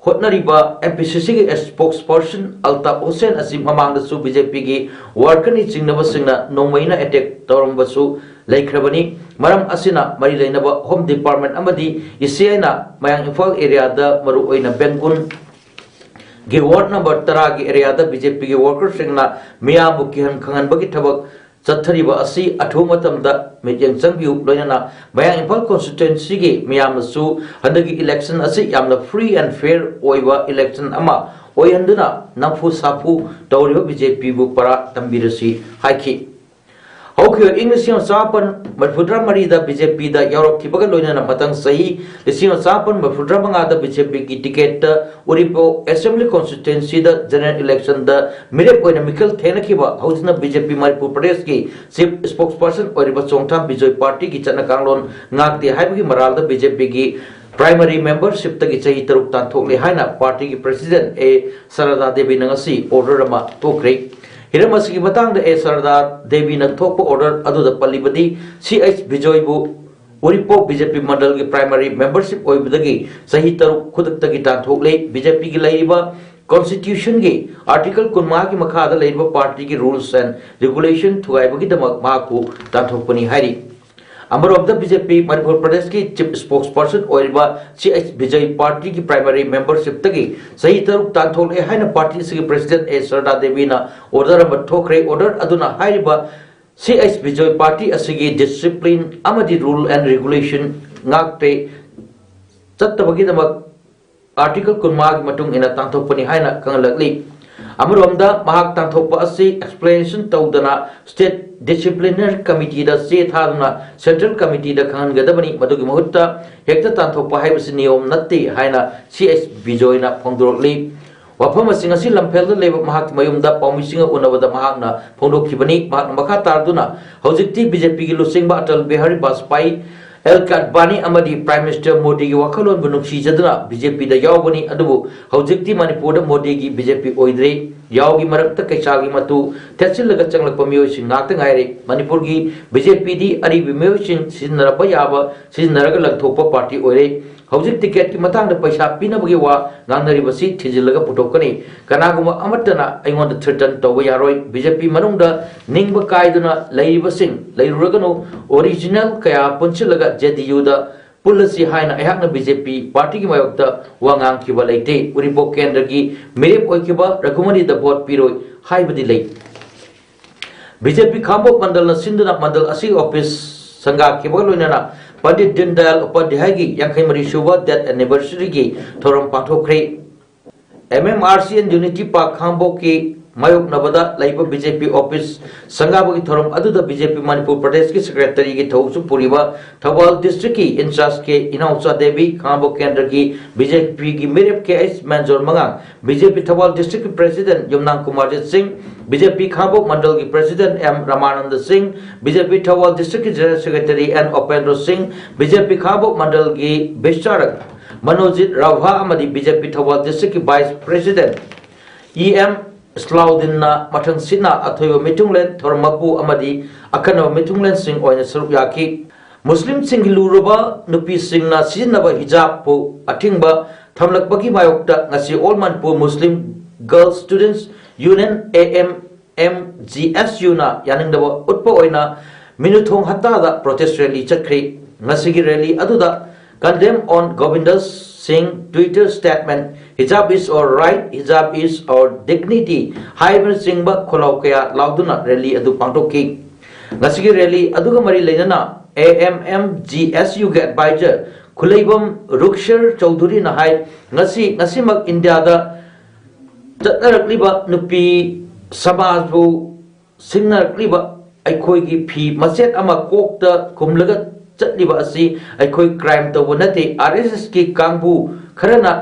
ꯍꯣꯠꯅꯔꯤꯕ ꯑꯦꯝ ꯄꯤ ꯁꯤ ꯁꯤꯒꯤ ꯁ꯭ꯄꯣꯛꯁ ꯄꯔꯁꯟ ꯑꯜꯇꯥꯞ ꯍꯨꯁꯦꯟ ꯑꯁꯤ ꯃꯃꯥꯡꯗꯁꯨ ꯕꯤ ꯖꯦ ꯄꯤꯒꯤ ꯋꯥꯔꯀꯔꯅꯤ ꯆꯤꯡꯅꯕꯁꯤꯡꯅ ꯅꯣꯡꯃꯩꯅ ꯑꯦꯇꯦꯛ ꯇꯧꯔꯝꯕꯁꯨ ꯂꯩꯈ꯭ꯔꯕꯅꯤ꯫ ꯃꯔꯝ ꯑꯁꯤꯅ ꯃꯔꯤ ꯂꯩꯅꯕ ꯍꯣꯝ ꯗꯤꯄꯥꯔꯠꯃꯦꯟ ꯑꯃꯗꯤ ꯏ ꯁꯤ ꯑꯥꯏꯅ ꯃꯌꯥꯡ ꯏꯝꯐꯥꯜ ꯑꯦꯔꯤꯌꯥꯗ ꯃꯔꯨꯑꯣꯏꯅ ꯕꯦꯡꯒꯨꯟꯒꯤ ꯋꯥꯔꯗ ꯅꯝꯕꯔ ꯇꯔꯥꯒꯤ ꯑꯦꯔꯤꯌꯥꯗ ꯕꯤ ꯖꯦ ꯄꯤꯒꯤ ꯋꯥꯔꯀꯔꯁꯤꯡꯅ ꯃꯤꯌꯥꯝꯕꯨ ꯀꯤꯍꯟ ꯈꯪꯍꯟꯕꯒꯤ ꯊꯕꯛ ꯆꯠꯊꯔꯤꯕ ꯑꯁꯤ ꯑꯊꯨꯕ ꯃꯇꯝꯗ ꯃꯤꯠꯌꯦꯡ ꯆꯪꯕꯤꯌꯨ꯫ ꯂꯣꯏꯅꯅ ꯃꯌꯥꯡ ꯏꯝꯐꯥꯜ ꯀꯣꯟꯁꯇꯤꯇ꯭ꯋꯦꯟꯁꯤꯒꯤ ꯃꯤꯌꯥꯝꯅꯁꯨ ꯍꯟꯗꯛꯀꯤ ꯏꯂꯦꯛꯁꯟ ꯑꯁꯤ ꯌꯥꯝꯅ ꯐ꯭ꯔꯤ ꯑꯦꯟ ꯐꯦꯌꯔ ꯑꯣꯏꯕ ꯏꯂꯦꯛꯁꯟ ꯑꯃ ꯑꯣꯏꯍꯟꯗꯨꯅ ꯅꯝꯐꯨ ꯁꯥꯐꯨ ꯇꯧꯔꯤꯕ ꯕꯤ ꯖꯦ ꯄꯤꯕꯨ ꯄꯔꯥ ꯇꯝꯕꯤꯔꯁꯤ ꯍꯥꯏꯈꯤ꯫ ꯍꯧꯈꯤꯕ ꯏꯪ ꯂꯤꯁꯤꯡ ꯑꯃ ꯆꯥꯃꯥꯄꯟ ꯃꯔꯤꯐꯨꯇꯔꯥ ꯃꯔꯤꯗ ꯕꯤ ꯖꯦ ꯄꯤꯗ ꯌꯥꯎꯔꯛꯈꯤꯕꯒ ꯂꯣꯏꯅꯅ ꯃꯊꯪ ꯆꯍꯤ ꯂꯤꯁꯤꯡ ꯑꯃ ꯆꯥꯃꯥꯄꯟ ꯃꯔꯤꯐꯨꯇꯔꯥ ꯃꯉꯥꯗ ꯕꯤ ꯖꯦ ꯄꯤꯒꯤ ꯇꯤꯀꯦꯠꯇ ꯎꯔꯤꯄꯣꯛ ꯑꯦꯁꯦꯝꯕ꯭ꯂꯤ ꯀꯣꯟꯁꯇꯤꯇ꯭ꯋꯦꯟꯁꯤꯗ ꯖꯦꯅꯔꯦꯜ ꯏꯂꯦꯛꯁꯟꯗ ꯃꯤꯔꯦꯞ ꯑꯣꯏꯅ ꯃꯤꯈꯜ ꯊꯦꯡꯅꯈꯤꯕ, ꯍꯧꯖꯤꯛꯅ ꯕꯤ ꯖꯦ ꯄꯤ ꯃꯅꯤꯄꯨꯔ ꯄ꯭ꯔꯗꯦꯁꯀꯤ ꯆꯤꯐ ꯁ꯭ꯄꯣꯛꯁ ꯄꯔꯁꯟ ꯑꯣꯏꯔꯤꯕ ꯆꯣꯡꯊꯥꯝ ꯕꯤꯖꯣꯏ ꯄꯥꯔꯇꯤꯒꯤ ꯆꯠꯅ ꯀꯥꯡꯂꯣꯟ ꯉꯥꯛꯇꯦ ꯍꯥꯏꯕꯒꯤ ꯃꯔꯥꯜꯗ ꯕꯤ ꯖꯦ ꯄꯤꯒꯤ ꯄ꯭ꯔꯥꯏꯃꯔꯤ ꯃꯦꯝꯕꯔꯁꯤꯞꯇꯒꯤ ꯆꯍꯤ ꯇꯔꯨꯛ ꯇꯥꯟꯊꯣꯛꯂꯦ ꯍꯥꯏꯅ ꯄꯥꯔꯇꯤꯒꯤ ꯄ꯭ꯔꯦꯁꯤꯗꯦꯟꯠ ꯑꯦ ꯁꯔꯗꯥ ꯗꯦꯕꯤꯅ ꯉꯁꯤ ꯑꯣꯔꯗꯔ ꯑꯃ ꯊꯣꯛꯈ꯭ꯔꯦ꯫ ꯍꯤꯔꯝ ꯑꯁꯤꯒꯤ ꯃꯇꯥꯡꯗ ꯑꯦ ꯁꯔꯗꯥ ꯗꯦꯕꯤꯅ ꯊꯣꯛꯄ ꯑꯣꯔꯗꯔ ꯑꯗꯨꯗ ꯄꯜꯂꯤꯕꯗꯤ, ꯁꯤ ꯑꯩꯆ ꯕꯤꯖꯣꯏꯕꯨ ꯎꯔꯤꯄꯣꯛ ꯕꯤ ꯖꯦ ꯄꯤ ꯃꯟꯗꯜꯒꯤ ꯄ꯭ꯔꯥꯏꯃꯔꯤ ꯃꯦꯝꯕꯔꯁꯤꯞ ꯑꯣꯏꯕꯗꯒꯤ ꯆꯍꯤ ꯇꯔꯨꯛ ꯈꯨꯗꯛꯇꯒꯤ ꯇꯥꯟꯊꯣꯛꯂꯦ꯫ ꯕꯤ ꯖꯦ ꯄꯤꯒꯤ ꯂꯩꯔꯤꯕ ꯀꯣꯟꯁꯇꯤꯇ꯭ꯌꯨꯁꯟꯒꯤ ꯑꯥꯔꯇꯤꯀꯜ ꯀꯨꯟꯃꯉꯥꯒꯤ ꯃꯈꯥꯗ ꯂꯩꯔꯤꯕ ꯄꯥꯔꯇꯤꯒꯤ ꯔꯨꯜꯁ ꯑꯦꯟ ꯔꯤꯒꯨꯂꯦꯁꯟ ꯊꯨꯒꯥꯏꯕꯒꯤꯗꯃꯛ ꯃꯍꯥꯛꯄꯨ ꯇꯥꯟꯊꯣꯛꯄꯅꯤ ꯍꯥꯏꯔꯤ꯫ ꯑꯃꯔꯣꯝꯗ ꯕꯤ ꯖꯦ ꯄꯤ ꯃꯅꯤꯄꯨꯔ ꯄ꯭ꯔꯗꯦꯁꯀꯤ ꯆꯤꯐ ꯁ꯭ꯄꯣꯛꯁ ꯄꯔꯁꯟ ꯑꯣꯏꯔꯤꯕ ꯁꯤ ꯑꯩꯆ ꯕꯤꯖꯣꯏ ꯄꯥꯔꯇꯤꯒꯤ ꯄ꯭ꯔꯥꯏꯃꯔꯤ ꯃꯦꯝꯕꯔꯁꯤꯞꯇꯒꯤ ꯆꯍꯤ ꯇꯔꯨꯛ ꯇꯥꯟꯊꯣꯛꯂꯦ ꯍꯥꯏꯅ ꯄꯥꯔꯇꯤ ꯑꯁꯤꯒꯤ ꯄ꯭ꯔꯦꯁꯤꯗꯦꯟꯠ ꯑꯦ ꯁꯔꯗꯥ ꯗꯦꯕꯤꯅ ꯑꯣꯔꯗꯔ ꯑꯃ ꯊꯣꯛꯈ꯭ꯔꯦ꯫ ꯑꯣꯔꯗꯔ ꯑꯗꯨꯅ ꯍꯥꯏꯔꯤꯕ ꯁꯤ ꯑꯩꯆ ꯕꯤꯖꯣꯏ ꯄꯥꯔꯇꯤ ꯑꯁꯤꯒꯤ ꯗꯤꯁꯤꯄ꯭ꯂꯤꯟ ꯑꯃꯗꯤ ꯔꯨꯜ ꯑꯦꯟ ꯔꯤꯒꯨꯂꯦꯁꯟ ꯉꯥꯛꯇꯦ ꯆꯠꯇꯕꯒꯤꯗꯃꯛ ꯑꯥꯔꯇꯤꯀꯜ ꯀꯨꯟꯃꯉꯥꯒꯤ ꯃꯇꯨꯡ ꯏꯟꯅ ꯇꯥꯟꯊꯣꯛꯄꯅꯤ ꯍꯥꯏꯅ ꯈꯪꯍꯜꯂꯛꯂꯤ꯫ ꯑꯃꯔꯣꯝꯗ, ꯃꯍꯥꯛ ꯇꯥꯟꯊꯣꯛꯄ ꯑꯁꯤ explanation ꯇꯧꯗꯅ State Disciplinary Committeeꯗ ꯆꯦ ꯊꯥꯗꯨꯅ Central Committeeꯗ ꯈꯪꯍꯟꯒꯗꯕꯅꯤ꯫ ꯃꯗꯨꯒꯤ ꯃꯍꯨꯠꯇ ꯍꯦꯛꯇ ꯇꯥꯟꯊꯣꯛꯄ ꯍꯥꯏꯕꯁꯤ ꯅꯤꯌꯣꯝ ꯅꯠꯇꯦ ꯍꯥꯏꯅ ꯁꯤ ꯑꯩꯆ ꯕꯤꯖꯣꯏꯅ ꯐꯣꯡꯗꯣꯔꯛꯂꯤ꯫ ꯋꯥꯐꯝ ꯑꯁꯤꯡ ꯑꯁꯤ ꯂꯝꯐꯦꯜꯗ ꯂꯩꯕ ꯃꯍꯥꯛꯀꯤ ꯃꯌꯨꯝꯗ ꯄꯥꯎꯃꯤꯁꯤꯡꯒ ꯎꯅꯕꯗ ꯃꯍꯥꯛꯅ ꯐꯣꯡꯗꯣꯛꯈꯤꯕꯅꯤ꯫ ꯃꯍꯥꯛꯅ ꯃꯈꯥ ꯇꯥꯔꯗꯨꯅ, ꯍꯧꯖꯤꯛꯇꯤ ꯕꯤ ꯖꯦ ꯄꯤꯒꯤ ꯂꯨꯆꯤꯡꯕ ꯑꯇꯜ ꯕꯤꯍꯥꯔꯤ ꯕꯥꯖꯄꯥꯏ, ꯑꯦꯜ ꯑꯗꯚꯥꯅꯤ ꯑꯃꯗꯤ Prime Minister ꯃꯣꯗꯤꯒꯤ ꯋꯥꯈꯜꯂꯣꯟꯕꯨ ꯅꯨꯡꯁꯤꯖꯗꯨꯅ ꯕꯤ ꯖꯦ ꯄꯤꯗ ꯌꯥꯎꯕꯅꯤ, ꯑꯗꯨꯕꯨ ꯍꯧꯖꯤꯛꯇꯤ ꯃꯅꯤꯄꯨꯔꯗ ꯃꯣꯗꯤꯒꯤ ꯕꯤ ꯖꯦ ꯄꯤ ꯑꯣꯏꯗ꯭ꯔꯦ꯫ ꯌꯥꯎꯒꯤ ꯃꯔꯛꯇ ꯀꯩꯁꯥꯒꯤ ꯃꯇꯨ ꯊꯦꯠꯆꯤꯜꯂꯒ ꯆꯪꯂꯛꯄ ꯃꯤꯑꯣꯏꯁꯤꯡ ꯉꯥꯛꯇ ꯉꯥꯏꯔꯦ꯫ ꯃꯅꯤꯄꯨꯔꯒꯤ ꯕꯤ ꯖꯦ ꯄꯤꯗꯤ ꯑꯔꯤꯕ ꯃꯤꯑꯣꯏꯁꯤꯡ ꯁꯤꯖꯤꯟꯅꯔꯝꯕ ꯌꯥꯕ ꯁꯤꯖꯤꯟꯅꯔꯒ ꯂꯪꯊꯣꯛꯄ ꯄꯥꯔꯇꯤ ꯑꯣꯏꯔꯦ꯫ ꯍꯧꯖꯤꯛ ꯇꯤꯀꯦꯠꯀꯤ ꯃꯇꯥꯡꯗ ꯄꯩꯁꯥ ꯄꯤꯅꯕꯒꯤ ꯋꯥ ꯉꯥꯡꯅꯔꯤꯕꯁꯤ ꯊꯤꯖꯤꯜꯂꯒ ꯄꯨꯊꯣꯛꯀꯅꯤ꯫ ꯀꯅꯥꯒꯨꯝꯕ ꯑꯃꯠꯇꯅ ꯑꯩꯉꯣꯟꯗ threaten ꯇꯧꯕ ꯌꯥꯔꯣꯏ꯫ ꯕꯤ ꯖꯦ ꯄꯤ ꯃꯅꯨꯡꯗ ꯅꯤꯡꯕ ꯀꯥꯏꯗꯨꯅ ꯂꯩꯔꯤꯕꯁꯤꯡ ꯂꯩꯔꯨꯔꯒꯅꯨ꯫ Original ꯀꯌꯥ ꯄꯨꯟꯁꯤꯜꯂꯒ ꯖꯦ ꯗꯤ ꯌꯨꯗ ꯄꯨꯜꯂꯁꯤ ꯍꯥꯏꯅ ꯑꯩꯍꯥꯛꯅ ꯕꯤ ꯖꯦ ꯄꯤ ꯄꯥꯔꯇꯤꯒꯤ ꯃꯥꯌꯣꯛꯇ ꯋꯥ ꯉꯥꯡꯈꯤꯕ ꯂꯩꯇꯦ꯫ ꯎꯔꯤꯄꯣꯛ ꯀꯦꯟꯗ꯭ꯔꯒꯤ ꯃꯤꯔꯦꯞ ꯑꯣꯏꯈꯤꯕ ꯔꯘꯨꯃꯅꯤꯗ ꯚꯣꯠ ꯄꯤꯔꯣꯏ ꯍꯥꯏꯕꯗꯤ ꯂꯩ꯫ ꯕꯤ ꯖꯦ ꯄꯤ ꯈꯥꯡꯕꯣꯛ ꯃꯟꯗꯜꯅ ꯁꯤꯟꯗꯨꯅ ꯃꯟꯗꯜ ꯑꯁꯤꯒꯤ ꯑꯣꯐꯤꯁ ꯁꯪꯒꯥꯈꯤꯕꯒ ꯂꯣꯏꯅꯅ ꯄꯟꯗꯤꯠ ꯗꯤꯟ ꯗꯌꯥꯜ ꯎꯄꯥꯙ꯭ꯌꯥꯌꯒꯤ ꯌꯥꯡꯈꯩ ꯃꯔꯤ ꯁꯨꯕ death anniversaryꯒꯤ ꯊꯧꯔꯝ ꯄꯥꯡꯊꯣꯛꯈ꯭ꯔꯦ꯫ M M R C N unity park ꯈꯥꯡꯕꯣꯛꯀꯤ ꯃꯥꯌꯣꯛꯅꯕꯗ ꯂꯩꯕ ꯕꯤ ꯖꯦ ꯄꯤ ꯑꯣꯐꯤꯁ ꯁꯪꯒꯥꯕꯒꯤ ꯊꯧꯔꯝ ꯑꯗꯨꯗ ꯕꯤ ꯖꯦ ꯄꯤ ꯃꯅꯤꯄꯨꯔ ꯄ꯭ꯔꯗꯦꯁꯀꯤ ꯁꯦꯀ꯭ꯔꯦꯇꯔꯤꯒꯤ ꯊꯧꯁꯨ ꯄꯨꯔꯤꯕ ꯊꯧꯕꯥꯜ ꯗꯤꯁꯇ꯭ꯔꯤꯛꯀꯤ ꯏꯟꯆꯥꯔꯖ ꯀꯦ ꯏꯅꯥꯎꯆꯥ ꯗꯦꯕꯤ, ꯈꯥꯡꯕꯣꯛ ꯀꯦꯟꯗ꯭ꯔꯒꯤ ꯕꯤ ꯖꯦ ꯄꯤꯒꯤ ꯃꯤꯔꯦꯞ ꯀꯦ ꯑꯩꯆ ꯃꯦꯟꯖꯣꯔ ꯃꯉꯥꯡ, ꯕꯤ ꯖꯦ ꯄꯤ ꯊꯧꯕꯥꯜ ꯗꯤꯁꯇ꯭ꯔꯤꯛꯀꯤ ꯄ꯭ꯔꯦꯁꯤꯗꯦꯟꯠ ꯌꯨꯝꯅꯥꯝ ꯀꯨꯃꯥꯔꯖꯤꯠ ꯁꯤꯡ, ꯕꯤ ꯖꯦ ꯄꯤ ꯈꯥꯡꯕꯣꯛ ꯃꯟꯗꯜꯒꯤ ꯄ꯭ꯔꯦꯁꯤꯗꯦꯟꯠ ꯑꯦꯝ ꯔꯃꯥꯅꯟꯗ ꯁꯤꯡ, ꯕꯤ ꯖꯦ ꯄꯤ ꯊꯧꯕꯥꯜ ꯗꯤꯁꯇ꯭ꯔꯤꯛꯀꯤ ꯖꯦꯅꯔꯦꯜ ꯁꯦꯀ꯭ꯔꯦꯇꯔꯤ ꯑꯦꯟ ꯎꯄꯦꯟꯗ꯭ꯔꯣ ꯁꯤꯡ, ꯕꯤ ꯖꯦ ꯄꯤ ꯈꯥꯡꯕꯣꯛ ꯃꯟꯗꯜꯒꯤ ꯕꯤꯁꯇꯥꯔꯛ ꯃꯅꯣꯖꯤꯠ ꯔꯥꯚꯥ ꯑꯃꯗꯤ ꯕꯤ ꯖꯦ ꯄꯤ ꯊꯧꯕꯥꯜ ꯗꯤꯁꯇ꯭ꯔꯤꯛꯀꯤ ꯚꯥꯏꯁ ꯄ꯭ꯔꯦꯁꯤꯗꯦꯟꯠ ꯏ ꯑꯦꯝ ꯁ꯭ꯂꯥꯎꯗꯤꯟꯅ ꯃꯊꯪꯁꯤꯠꯅ ꯑꯊꯣꯏꯕ ꯃꯤꯊꯨꯡꯂꯦꯟ ꯊꯧꯔꯝ ꯃꯄꯨ ꯑꯃꯗꯤ ꯑꯈꯟꯅꯕ ꯃꯤꯊꯨꯡꯂꯦꯟꯁꯤꯡ ꯑꯣꯏꯅ ꯁꯔꯨꯛ ꯌꯥꯈꯤ꯫ ꯃꯨꯁꯂꯤꯝꯁꯤꯡꯒꯤ ꯂꯨꯔꯕ ꯅꯨꯄꯤꯁꯤꯡꯅ ꯁꯤꯖꯤꯟꯅꯕ ꯍꯤꯖꯥꯕꯄꯨ ꯑꯊꯤꯡꯕ ꯊꯝꯂꯛꯄꯒꯤ ꯃꯥꯌꯣꯛꯇ ꯉꯁꯤ All Manipur Muslim Girls Students Union, A M M G S Uꯅ ꯌꯥꯅꯤꯡꯗꯕ ꯎꯠꯄ ꯑꯣꯏꯅ ꯃꯤꯅꯨꯊꯣꯡ ꯍꯠꯇꯥꯗ protest rally ꯆꯠꯈ꯭ꯔꯤ꯫ ꯉꯁꯤꯒꯤ rally ꯑꯗꯨꯗ condemn on Govinda Singh Twitter statement, "Hijab is our right, hijab is our dignity" ꯍꯥꯏꯕꯅꯆꯤꯡꯕ ꯈꯣꯜꯂꯥꯎ ꯀꯌꯥ ꯂꯥꯎꯗꯨꯅ rally ꯑꯗꯨ ꯄꯥꯡꯊꯣꯛꯈꯤ꯫ ꯉꯁꯤꯒꯤ rally ꯑꯗꯨꯒ ꯃꯔꯤ ꯂꯩꯅꯅ A M M G S Uꯒꯤ advisor ꯈꯨꯂꯩꯕꯝ ꯔꯨꯛꯁꯔ ꯆꯧꯙꯨꯔꯤꯅ ꯍꯥꯏ, ꯉꯁꯤ, ꯉꯁꯤꯃꯛ ꯏꯟꯗꯤꯌꯥꯗ ꯆꯠꯅꯔꯛꯂꯤꯕ ꯅꯨꯄꯤ ꯁꯃꯥꯖꯕꯨ ꯁꯤꯡꯅꯔꯛꯂꯤꯕ ꯑꯩꯈꯣꯏꯒꯤ ꯐꯤ ꯃꯆꯦꯠ ꯑꯃ ꯀꯣꯛꯇ ꯈꯨꯝꯂꯒ ꯆꯠꯂꯤꯕ ꯑꯁꯤ ꯑꯩꯈꯣꯏ ꯀ꯭ꯔꯥꯏꯝ ꯇꯧꯕ ꯅꯠꯇꯦ꯫ ꯑꯥꯔ ꯑꯦꯁ ꯑꯦꯁꯀꯤ ꯀꯥꯡꯕꯨ ꯈꯔꯅ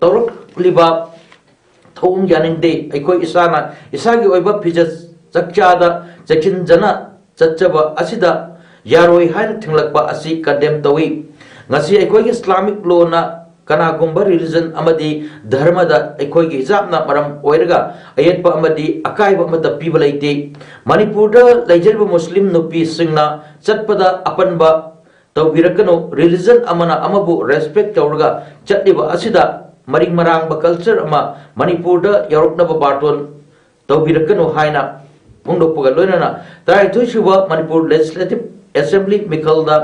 ꯇꯧꯔꯛꯂꯤꯕ ꯊꯧꯑꯣꯡ ꯌꯥꯅꯤꯡꯗꯦ꯫ ꯑꯩꯈꯣꯏ ꯏꯁꯥꯅ ꯏꯁꯥꯒꯤ ꯑꯣꯏꯕ ꯐꯤꯖꯦꯠ ꯆꯛꯆꯥꯗ ꯆꯦꯛꯁꯤꯟꯖꯅ ꯆꯠꯆꯕ ꯑꯁꯤꯗ ꯌꯥꯔꯣꯏ ꯍꯥꯏꯅ ꯊꯤꯡꯂꯛꯄ ꯑꯁꯤ ꯀꯟꯗꯦꯝ ꯇꯧꯏ꯫ ꯉꯁꯤ ꯑꯩꯈꯣꯏꯒꯤ ꯏꯁꯂꯥꯃꯤꯛ ꯂꯣꯅ ꯀꯅꯥꯒꯨꯝꯕ ꯔꯤꯂꯤꯖꯟ ꯑꯃꯗꯤ ꯙꯔꯃꯗ ꯑꯩꯈꯣꯏꯒꯤ ꯍꯤꯖꯥꯕꯅ ꯃꯔꯝ ꯑꯣꯏꯔꯒ ꯑꯌꯦꯠꯄ ꯑꯃꯗꯤ ꯑꯀꯥꯏꯕ ꯑꯃꯠꯇ ꯄꯤꯕ ꯂꯩꯇꯦ꯫ ꯃꯅꯤꯄꯨꯔꯗ ꯂꯩꯖꯔꯤꯕ ꯃꯨꯁꯂꯤꯝ ꯅꯨꯄꯤꯁꯤꯡꯅ ꯆꯠꯄꯗ ꯑꯄꯟꯕ ꯇꯧꯕꯤꯔꯛꯀꯅꯨ꯫ ꯔꯤꯂꯤꯖꯟ ꯑꯃꯅ ꯑꯃꯕꯨ ꯔꯦꯁꯄꯦꯛ ꯇꯧꯔꯒ ꯆꯠꯂꯤꯕ ꯑꯁꯤꯗ ꯃꯔꯤꯡ ꯃꯔꯥꯡꯕ ꯀꯜꯆꯔ ꯑꯃ ꯃꯅꯤꯄꯨꯔꯗ ꯌꯥꯎꯔꯛꯅꯕ ꯕꯥꯔꯇꯣꯟ ꯇꯧꯕꯤꯔꯛꯀꯅꯨ ꯍꯥꯏꯅ ꯐꯣꯡꯗꯣꯛꯄꯒ ꯂꯣꯏꯅꯅ ꯇꯔꯥꯅꯤꯊꯣꯏ ꯁꯨꯕ ꯃꯅꯤꯄꯨꯔ ꯂꯦꯖꯤꯁꯂꯦꯇꯤꯚ ꯑꯦꯁꯦꯝꯕ꯭ꯂꯤ ꯃꯤꯈꯜꯗ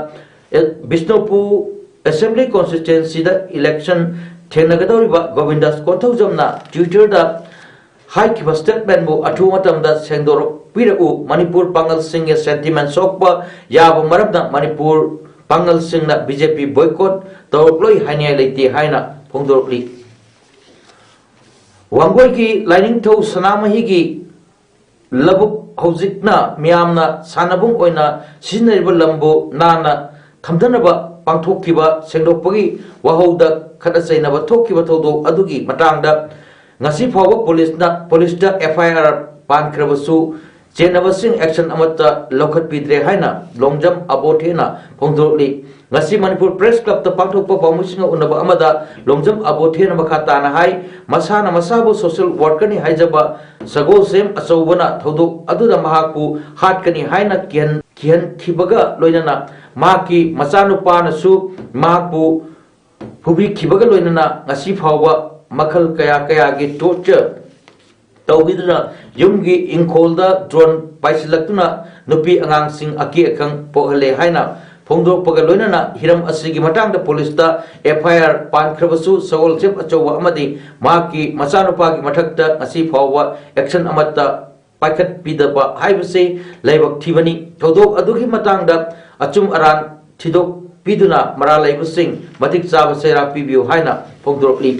ꯑꯦ-, ꯕꯤꯁꯅꯨꯄꯨꯔ ꯑꯦꯁꯦꯝꯕ꯭ꯂꯤ ꯀꯣꯟꯁꯇꯤꯇ꯭ꯋꯦꯟꯁꯤꯗ ꯏꯂꯦꯛꯁꯟ ꯊꯦꯡꯅꯒꯗꯧꯔꯤꯕ ꯒꯣꯕꯤꯟꯗꯥꯁ ꯀꯣꯟꯊꯧꯖꯝꯅ ꯇ꯭ꯋꯤꯇꯔꯗ ꯍꯥꯏꯈꯤꯕ ꯁ꯭ꯇꯦꯠꯃꯦꯟꯕꯨ ꯑꯊꯨꯕ ꯃꯇꯝꯗ ꯁꯦꯡꯗꯣꯔꯛꯄꯤꯔꯛꯎ꯫ ꯃꯅꯤꯄꯨꯔ ꯄꯥꯡꯒꯜꯁꯤꯡꯒꯤ ꯁꯦꯟꯇꯤꯃꯦꯟ ꯁꯣꯛꯄ ꯌꯥꯕ ꯃꯔꯝꯅ ꯃꯅꯤꯄꯨꯔ ꯄꯥꯡꯒꯜꯁꯤꯡꯅ ꯕꯤ ꯖꯦ ꯄꯤ ꯕꯣꯏꯀꯣꯠ ꯇꯧꯔꯛꯂꯣꯏ ꯍꯥꯏꯅꯤꯡꯉꯥꯏ ꯂꯩꯇꯦ ꯍꯥꯏꯅ ꯐꯣꯡꯗꯣꯔꯛꯂꯤ꯫ ꯋꯥꯡꯒꯣꯏꯒꯤ ꯂꯥꯏꯅꯤꯡꯊꯧ ꯁꯅꯥꯃꯍꯤꯒꯤ ꯂꯧꯕꯨꯛ ꯍꯧꯖꯤꯛꯅ ꯃꯤꯌꯥꯝꯅ ꯁꯥꯟꯅꯕꯨꯡ ꯑꯣꯏꯅ ꯁꯤꯖꯤꯟꯅꯔꯤꯕ ꯂꯝꯕꯨ ꯅꯥꯟꯅ ꯊꯝꯊꯅꯕ ꯄꯥꯡꯊꯣꯛꯈꯤꯕ ꯁꯦꯡꯗꯣꯛꯄꯒꯤ ꯋꯥꯍꯧꯗ ꯈꯠꯅ ꯆꯩꯅꯕ ꯊꯣꯛꯈꯤꯕ ꯊꯧꯗꯣꯛ ꯑꯗꯨꯒꯤ ꯃꯇꯥꯡꯗ ꯉꯁꯤ ꯐꯥꯎꯕ ꯄꯨꯂꯤꯁꯅ, ꯄꯨꯂꯤꯁꯇ ꯑꯦꯐ ꯑꯥꯏ ꯑꯥꯔ ꯄꯥꯟꯈ꯭ꯔꯕꯁꯨ ꯆꯦꯟꯅꯕꯁꯤꯡ ꯑꯦꯛꯁꯟ ꯑꯃꯠꯇ ꯂꯧꯈꯠꯄꯤꯗ꯭ꯔꯦ ꯍꯥꯏꯅ ꯂꯣꯡꯖꯝ ꯑꯕꯣꯊꯦꯅ ꯐꯣꯡꯗꯣꯛꯂꯤ꯫ ꯉꯁꯤ ꯃꯅꯤꯄꯨꯔ ꯄ꯭ꯔꯦꯁ ꯀ꯭ꯂꯕꯇ ꯄꯥꯡꯊꯣꯛꯄ ꯄꯥꯎꯃꯤꯁꯤꯡꯒ ꯎꯅꯕ ꯑꯃꯗ ꯂꯣꯡꯖꯝ ꯑꯕꯣꯊꯦꯅ ꯃꯈꯥ ꯇꯥꯅ ꯍꯥꯏ, ꯃꯁꯥꯅ ꯃꯁꯥꯕꯨ ꯁꯣꯁꯦꯜ ꯋꯥꯔꯀꯔꯅꯤ ꯍꯥꯏꯖꯕ ꯁꯒꯣꯜꯁꯦꯝ ꯑꯆꯧꯕꯅ ꯊꯧꯗꯣꯛ ꯑꯗꯨꯗ ꯃꯍꯥꯛꯄꯨ ꯍꯥꯠꯀꯅꯤ ꯍꯥꯏꯅ ꯀꯤꯍꯟ-, ꯀꯤꯍꯟꯈꯤꯕꯒ ꯂꯣꯏꯅꯅ ꯃꯍꯥꯛꯀꯤ ꯃꯆꯥꯅꯨꯄꯥꯅꯁꯨ ꯃꯍꯥꯛꯄꯨ ꯐꯨꯕꯤꯈꯤꯕꯒ ꯂꯣꯏꯅꯅ ꯉꯁꯤ ꯐꯥꯎꯕ ꯃꯈꯜ ꯀꯌꯥ ꯀꯌꯥꯒꯤ ꯇꯣꯔꯆꯔ ꯇꯧꯕꯤꯗꯨꯅ ꯌꯨꯝꯒꯤ ꯏꯪꯈꯣꯜꯗ ꯗ꯭ꯔꯣꯟ ꯄꯥꯏꯁꯤꯜꯂꯛꯇꯨꯅ ꯅꯨꯄꯤ ꯑꯉꯥꯡꯁꯤꯡ ꯑꯀꯤ ꯑꯈꯪ ꯄꯣꯛꯍꯜꯂꯦ ꯍꯥꯏꯅ ꯐꯣꯡꯗꯣꯔꯛꯄꯒ ꯂꯣꯏꯅꯅ ꯍꯤꯔꯝ ꯑꯁꯤꯒꯤ ꯃꯇꯥꯡꯗ ꯄꯨꯂꯤꯁꯇ ꯑꯦꯐ ꯑꯥꯏ ꯑꯥꯔ ꯄꯥꯟꯈ꯭ꯔꯕꯁꯨ ꯁꯒꯣꯜꯁꯦꯝ ꯑꯆꯧꯕ ꯑꯃꯗꯤ ꯃꯍꯥꯛꯀꯤ ꯃꯆꯥꯅꯨꯄꯥꯒꯤ ꯃꯊꯛꯇ ꯉꯁꯤ ꯐꯥꯎꯕ ꯑꯦꯛꯁꯟ ꯑꯃꯠꯇ ꯄꯥꯏꯈꯠꯄꯤꯗꯕ ꯍꯥꯏꯕꯁꯤ ꯂꯥꯏꯕꯛ ꯊꯤꯕꯅꯤ꯫ ꯊꯧꯗꯣꯛ ꯑꯗꯨꯒꯤ ꯃꯇꯥꯡꯗ ꯑꯆꯨꯝ ꯑꯔꯥꯟ ꯊꯤꯗꯣꯛꯄꯤꯗꯨꯅ ꯃꯔꯥꯜ ꯂꯩꯕꯁꯤꯡ ꯃꯇꯤꯛ ꯆꯥꯕ ꯆꯩꯔꯥꯛ ꯄꯤꯕꯤꯌꯨ ꯍꯥꯏꯅ ꯐꯣꯡꯗꯣꯔꯛꯂꯤ꯫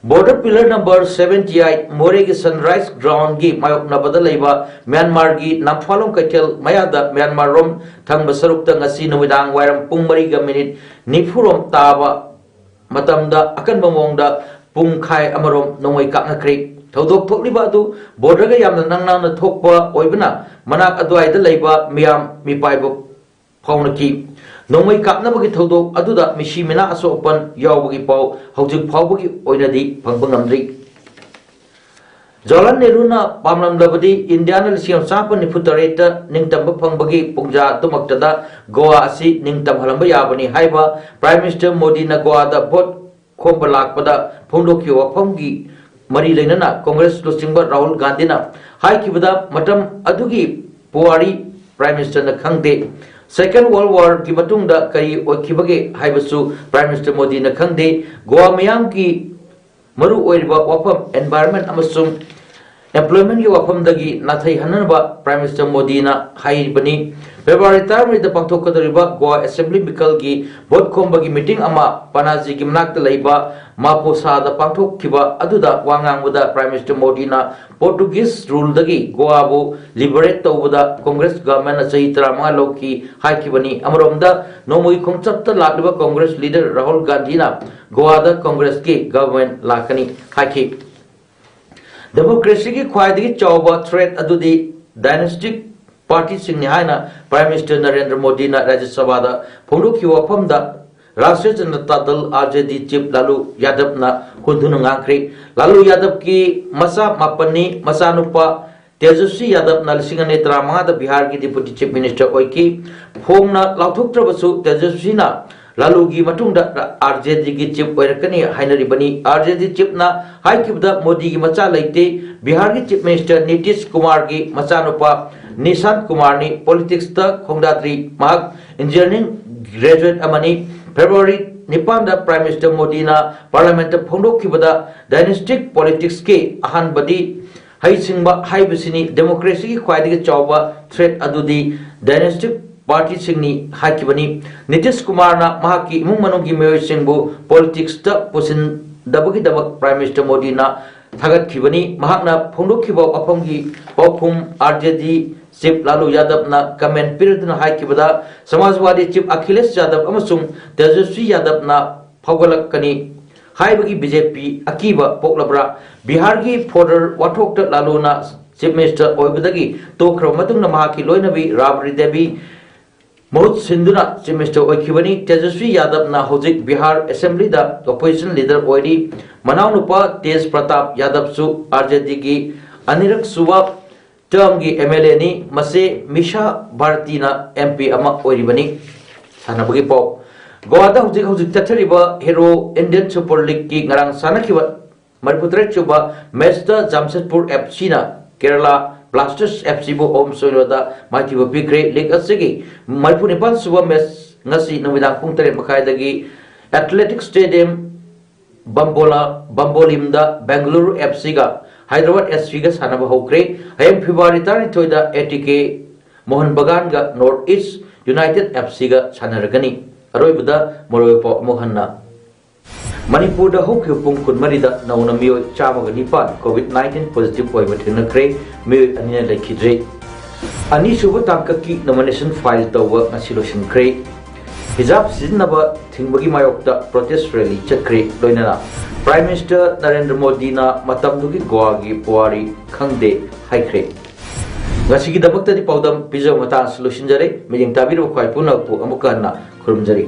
Border Pillar Number seventy eight ꯃꯣꯔꯦꯒꯤ Sunrise Groundꯒꯤ ꯃꯥꯌꯣꯛꯅꯕꯗ ꯂꯩꯕ ꯃ꯭ꯌꯥꯟꯃꯥꯔꯒꯤ ꯅꯝꯐꯥꯂꯣꯡ ꯀꯩꯊꯦꯜ ꯃꯌꯥꯗ ꯃ꯭ꯌꯥꯟꯃꯥꯔ ꯔꯣꯝ ꯊꯪꯕ ꯁꯔꯨꯛꯇ ꯉꯁꯤ ꯅꯨꯃꯤꯗꯥꯡ ꯋꯥꯏꯔꯝ ꯄꯨꯡ ꯃꯔꯤꯒ ꯃꯤꯅꯤꯠ ꯅꯤꯐꯨ ꯔꯣꯝ ꯇꯥꯕ ꯃꯇꯝꯗ ꯑꯀꯟꯕ ꯃꯑꯣꯡꯗ ꯄꯨꯡꯈꯥꯏ ꯑꯃꯔꯣꯝ ꯅꯣꯡꯃꯩ ꯀꯥꯞꯅꯈ꯭ꯔꯦ꯫ ꯊꯧꯗꯣꯛ ꯊꯣꯛꯂꯤꯕ ꯑꯗꯨ borderꯒ ꯌꯥꯝꯅ ꯅꯛꯅꯅ ꯊꯣꯛꯄ ꯑꯣꯏꯕꯅ ꯃꯅꯥꯛ ꯑꯗꯨꯋꯥꯏꯗ ꯂꯩꯕ ꯃꯤꯌꯥꯝ ꯃꯤꯄꯥꯏꯕ ꯐꯥꯎꯅꯈꯤ꯫ ꯅꯣꯡꯃꯩ ꯀꯥꯞꯅꯕꯒꯤ ꯊꯧꯗꯣꯛ ꯑꯗꯨꯗ ꯃꯤꯁꯤ ꯃꯤꯅꯥ ꯑꯁꯣꯛ ꯑꯄꯟ ꯌꯥꯎꯕꯒꯤ ꯄꯥꯎ ꯍꯧꯖꯤꯛ ꯐꯥꯎꯕꯒꯤ ꯑꯣꯏꯅꯗꯤ ꯐꯪꯕ ꯉꯝꯗ꯭ꯔꯤ꯫ ꯖꯋꯥꯍꯔꯂꯥꯜ ꯅꯦꯍꯔꯨꯅ ꯄꯥꯝꯂꯝꯂꯕꯗꯤ ꯏꯟꯗꯤꯌꯥꯅ ꯂꯤꯁꯤꯡ ꯑꯃ ꯆꯥꯃꯥꯄꯟ ꯅꯤꯐꯨ ꯇꯔꯦꯠꯇ ꯅꯤꯡꯇꯝꯕ ꯐꯪꯕꯒꯤ ꯄꯨꯡꯖꯥ ꯑꯗꯨꯃꯛꯇꯗ ꯒꯣꯋꯥ ꯑꯁꯤ ꯅꯤꯡꯇꯝꯍꯜꯂꯝꯕ ꯌꯥꯕꯅꯤ ꯍꯥꯏꯕ Prime Minister ꯃꯣꯗꯤꯅ ꯒꯣꯋꯥꯗ vote ꯈꯣꯝꯕ ꯂꯥꯛꯄꯗ ꯐꯣꯡꯗꯣꯛꯈꯤꯕ ꯋꯥꯐꯝꯒꯤ ꯃꯔꯤ ꯂꯩꯅꯅ Congress ꯂꯨꯆꯤꯡꯕ ꯔꯥꯍꯨꯜ ꯒꯥꯟꯙꯤꯅ ꯍꯥꯏꯈꯤꯕꯗ, ꯃꯇꯝ ꯑꯗꯨꯒꯤ ꯄꯨꯋꯥꯔꯤ Prime Ministerꯅ ꯈꯪꯗꯦ꯫ Second World Warꯒꯤ ꯃꯇꯨꯡꯗ ꯀꯔꯤ ꯑꯣꯏꯈꯤꯕꯒꯦ ꯍꯥꯏꯕꯁꯨ Prime Minister ꯃꯣꯗꯤꯅ ꯈꯪꯗꯦ꯫ ꯒꯣꯋꯥ ꯃꯤꯌꯥꯝꯒꯤ ꯃꯔꯨ ꯑꯣꯏꯔꯤꯕ ꯋꯥꯐꯝ environment ꯑꯃꯁꯨꯡ employmentꯀꯤ ꯋꯥꯐꯝꯗꯒꯤ ꯅꯥꯊꯩꯍꯟꯅꯅꯕ Prime Minister ꯃꯣꯗꯤꯅ ꯍꯥꯏꯔꯤꯕꯅꯤ꯫ February ꯇꯔꯥꯃꯔꯤꯗ ꯄꯥꯡꯊꯣꯛꯀꯗꯧꯔꯤꯕ Goa Assembly ꯃꯤꯈꯜꯒꯤ vote ꯈꯣꯝꯕꯒꯤ meeting ꯑꯃ ꯄꯅꯥꯖꯤꯒꯤ ꯃꯅꯥꯛꯇ ꯂꯩꯕ ꯃꯥꯄꯣꯁꯥꯗ ꯄꯥꯡꯊꯣꯛꯈꯤꯕ ꯑꯗꯨꯗ ꯋꯥ ꯉꯥꯡꯕꯗ Prime Minister ꯃꯣꯗꯤꯅ Portuguese ruleꯗꯒꯤ ꯒꯣꯋꯥꯕꯨ liberate ꯇꯧꯕꯗ Congress governmentꯅ ꯆꯍꯤ ꯇꯔꯥꯃꯉꯥ ꯂꯧꯈꯤ ꯍꯥꯏꯈꯤꯕꯅꯤ꯫ ꯑꯃꯔꯣꯝꯗ ꯅꯣꯡꯃꯒꯤ ꯈꯣꯡꯆꯠꯇ ꯂꯥꯛꯂꯤꯕ Congress leader ꯔꯥꯍꯨꯜ ꯒꯥꯟꯙꯤꯅ ꯒꯣꯋꯥꯗ Congressꯀꯤ government ꯂꯥꯛꯀꯅꯤ ꯍꯥꯏꯈꯤ꯫ Democracyꯒꯤ ꯈ꯭ꯋꯥꯏꯗꯒꯤ ꯆꯥꯎꯕ threat ꯑꯗꯨꯗꯤ dynastic partyꯁꯤꯡꯅꯤ ꯍꯥꯏꯅ Prime Minister ꯅꯔꯦꯟꯗ꯭ꯔ ꯃꯣꯗꯤꯅ ꯔꯥꯖ꯭ꯌ ꯁꯚꯥꯗ ꯐꯣꯡꯗꯣꯛꯈꯤꯕ ꯋꯥꯐꯝꯗ Rashtriya Janata Dal, RJD chief ꯂꯥꯂꯨ ꯌꯥꯗꯕꯅ ꯍꯟꯗꯨꯅ ꯉꯥꯡꯈ꯭ꯔꯦ꯫ ꯂꯥꯂꯨ ꯌꯥꯗꯕꯀꯤ ꯃꯆꯥ ꯃꯥꯄꯟꯅꯤ, ꯃꯆꯥꯅꯨꯄꯥ ꯇꯦꯖꯁ꯭ꯋꯤ ꯌꯥꯗꯕꯅ ꯂꯤꯁꯤꯡ ꯑꯅꯤ ꯇꯔꯥꯃꯉꯥꯗ ꯕꯤꯍꯥꯔꯒꯤ deputy chief minister ꯑꯣꯏꯈꯤ꯫ ꯐꯣꯡꯅ ꯂꯥꯎꯊꯣꯛꯇ꯭ꯔꯕꯁꯨ ꯇꯦꯖꯁ꯭ꯋꯤꯅ ꯂꯥꯂꯨꯒꯤ ꯃꯇꯨꯡꯗ RJDꯒꯤ chief ꯑꯣꯏꯔꯛꯀꯅꯤ ꯍꯥꯏꯅꯔꯤꯕꯅꯤ꯫ RJD chiefꯅ ꯍꯥꯏꯈꯤꯕꯗ ꯃꯣꯗꯤꯒꯤ ꯃꯆꯥ ꯂꯩꯇꯦ꯫ ꯕꯤꯍꯥꯔꯒꯤ chief minister ꯅꯤꯇꯤꯁ ꯀꯨꯃꯥꯔꯒꯤ ꯃꯆꯥꯅꯨꯄꯥ ꯅꯤꯁꯥꯟ ꯀꯨꯃꯥꯔꯅꯤ꯫ Politicsꯇ ꯈꯣꯡꯗꯥꯗ꯭ꯔꯤ꯫ ꯃꯍꯥꯛ engineering graduate ꯑꯃꯅꯤ꯫ February ꯅꯤꯄꯥꯟꯗ Prime Minister ꯃꯣꯗꯤꯅ parliamentꯇ ꯐꯣꯡꯗꯣꯛꯈꯤꯕꯗ dynastic politicsꯀꯤ ꯑꯍꯥꯟꯕꯗꯤ ꯍꯩꯁꯤꯡꯕ ꯍꯥꯏꯕꯁꯤꯅꯤ꯫ Democracyꯒꯤ ꯈ꯭ꯋꯥꯏꯗꯒꯤ ꯆꯥꯎꯕ threat ꯑꯗꯨꯗꯤ dynastic partyꯁꯤꯡꯅꯤ ꯍꯥꯏꯈꯤꯕꯅꯤ꯫ ꯅꯤꯇꯤꯁ ꯀꯨꯃꯥꯔꯅ ꯃꯍꯥꯛꯀꯤ ꯏꯃꯨꯡ ꯃꯅꯨꯡꯒꯤ ꯃꯤꯑꯣꯏꯁꯤꯡꯕꯨ politicsꯇ ꯄꯨꯁꯤꯟ ꯗꯕꯒꯤꯗꯃꯛ Prime Minister ꯃꯣꯗꯤꯅ ꯊꯥꯒꯠꯈꯤꯕꯅꯤ꯫ ꯃꯍꯥꯛꯅ ꯐꯣꯡꯗꯣꯛꯈꯤꯕ ꯋꯥꯐꯝꯒꯤ ꯄꯥꯎꯈꯨꯝ RJD Chief ꯂꯥꯂꯨ ꯌꯥꯗꯕꯅ comment ꯄꯤꯔꯗꯨꯅ ꯍꯥꯏꯈꯤꯕꯗ, ꯁꯃꯥꯖꯋꯥꯗꯤ Chief ꯑꯈꯤꯂꯦꯁ ꯌꯥꯗꯕ ꯑꯃꯁꯨꯡ ꯇꯦꯖꯁ꯭ꯋꯤ ꯌꯥꯗꯕꯅ ꯐꯥꯎꯒꯠꯂꯛꯀꯅꯤ ꯍꯥꯏꯕꯒꯤ BJP ꯑꯀꯤꯕ ꯄꯣꯛꯂꯕ꯭ꯔꯥ? ꯕꯤꯍꯥꯔꯒꯤ fodder ꯋꯥꯊꯣꯛꯇ ꯂꯥꯂꯨꯅ Chief Minister ꯑꯣꯏꯕꯗꯒꯤ ꯇꯣꯛꯈ꯭ꯔꯕ ꯃꯇꯨꯡꯗ ꯃꯍꯥꯛꯀꯤ ꯂꯣꯏꯅꯕꯤ ꯔꯥꯕꯔꯤ ꯗꯦꯕꯤ ꯃꯍꯨꯠ ꯁꯤꯟꯗꯨꯅ Chief Minister ꯑꯣꯏꯈꯤꯕꯅꯤ꯫ ꯇꯦꯖꯁ꯭ꯋꯤ ꯌꯥꯗꯕꯅ ꯍꯧꯖꯤꯛ ꯕꯤꯍꯥꯔ Assemblyꯗ Opposition Leader ꯑꯣꯏꯔꯤ꯫ ꯃꯅꯥꯎꯅꯨꯄꯥ ꯇꯦꯖ ꯄ꯭ꯔꯇꯥꯞ ꯌꯥꯗꯕꯁꯨ RJDꯒꯤ ꯑꯅꯤꯔꯛ ꯁꯨꯕ termꯒꯤ MLAꯅꯤ꯫ ꯃꯆꯦ ꯃꯤꯁꯥ ꯚꯥꯔꯇꯤꯅ MP ꯑꯃ ꯑꯣꯏꯔꯤꯕꯅꯤ꯫ ꯁꯥꯟꯅꯕꯒꯤ ꯄꯥꯎ꯫ ꯒꯣꯋꯥꯗ ꯍꯧꯖꯤꯛ ꯍꯧꯖꯤꯛ ꯆꯠꯊꯔꯤꯕ Hero Indian Super Leagueꯀꯤ ꯉꯔꯥꯡ ꯁꯥꯟꯅꯈꯤꯕ ꯃꯔꯤꯐꯨꯇꯔꯦꯠ ꯁꯨꯕ matchꯇ ꯖꯥꯝꯁꯦꯗꯄꯨꯔ FCꯅ ꯀꯦꯔꯂꯥ ꯕ꯭ꯂꯥꯁꯇꯔꯁ FCꯕꯨ ꯑꯍꯨꯝ ꯁꯣꯏꯅꯣꯗ ꯃꯥꯏꯊꯤꯕ ꯄꯤꯈ꯭ꯔꯦ꯫ League ꯑꯁꯤꯒꯤ ꯃꯔꯤꯐꯨ ꯅꯤꯄꯥꯟ ꯁꯨꯕ match ꯉꯁꯤ ꯅꯨꯃꯤꯗꯥꯡ ꯄꯨꯡ ꯇꯔꯦꯠ ꯃꯈꯥꯏꯗꯒꯤ Athletic Stadium ꯕꯝꯕꯣꯂꯥ, ꯕꯝꯕꯣꯂꯤꯝꯗ Bengaluru FCꯒ Hyderabad SCꯒ ꯁꯥꯟꯅꯕ ꯍꯧꯈ꯭ꯔꯦ꯫ ꯍꯌꯦꯡ February ꯇꯔꯥꯅꯤꯊꯣꯏꯗ ATK Mohan ꯕꯒꯥꯟꯒ North East United FCꯒ ꯁꯥꯟꯅꯔꯒꯅꯤ꯫ ꯑꯔꯣꯏꯕꯗ ꯃꯔꯨꯑꯣꯏꯕ ꯄꯥꯎ ꯑꯃꯨꯛ ꯍꯟꯅ꯫ ꯃꯅꯤꯄꯨꯔꯗ ꯍꯧꯈꯤꯕ ꯄꯨꯡ ꯀꯨꯟꯃꯔꯤꯗ ꯅꯧꯅ ꯃꯤꯑꯣꯏ ꯆꯥꯝꯃꯒ ꯅꯤꯄꯥꯟ COVID nineteen positive ꯑꯣꯏꯕ ꯊꯦꯡꯅꯈ꯭ꯔꯦ꯫ ꯃꯤꯑꯣꯏ ꯑꯅꯤꯅ ꯂꯩꯈꯤꯗ꯭ꯔꯦ꯫ ꯑꯅꯤꯁꯨꯕ ꯇꯥꯡꯀꯛꯀꯤ nomination file ꯇꯧꯕ ꯉꯁꯤ ꯂꯣꯏꯁꯤꯟꯈ꯭ꯔꯦ꯫ Hijab ꯁꯤꯖꯤꯟꯅꯕ ꯊꯤꯡꯕꯒꯤ ꯃꯥꯌꯣꯛꯇ protest rally ꯆꯠꯈ꯭ꯔꯦ꯫ ꯂꯣꯏꯅꯅ Prime Minister ꯅꯔꯦꯟꯗ꯭ꯔ ꯃꯣꯗꯤꯅ ꯃꯇꯝꯗꯨꯒꯤ ꯒꯣꯋꯥꯒꯤ ꯄꯨꯋꯥꯔꯤ ꯈꯪꯗꯦ ꯍꯥꯏꯈ꯭ꯔꯦ꯫ ꯉꯁꯤꯒꯤꯗꯃꯛꯇꯗꯤ ꯄꯥꯎꯗꯝ ꯄꯤꯖꯕ ꯃꯇꯥꯡ ꯑꯁꯤ ꯂꯣꯏꯁꯤꯟꯖꯔꯦ꯫ ꯃꯤꯠꯌꯦꯡ ꯇꯥꯕꯤꯔꯕ ꯈ꯭ꯋꯥꯏ ꯄꯨꯝꯅꯃꯛꯄꯨ ꯑꯃꯨꯛꯀ ꯍꯟꯅ ꯈꯨꯔꯨꯝꯖꯔꯤ꯫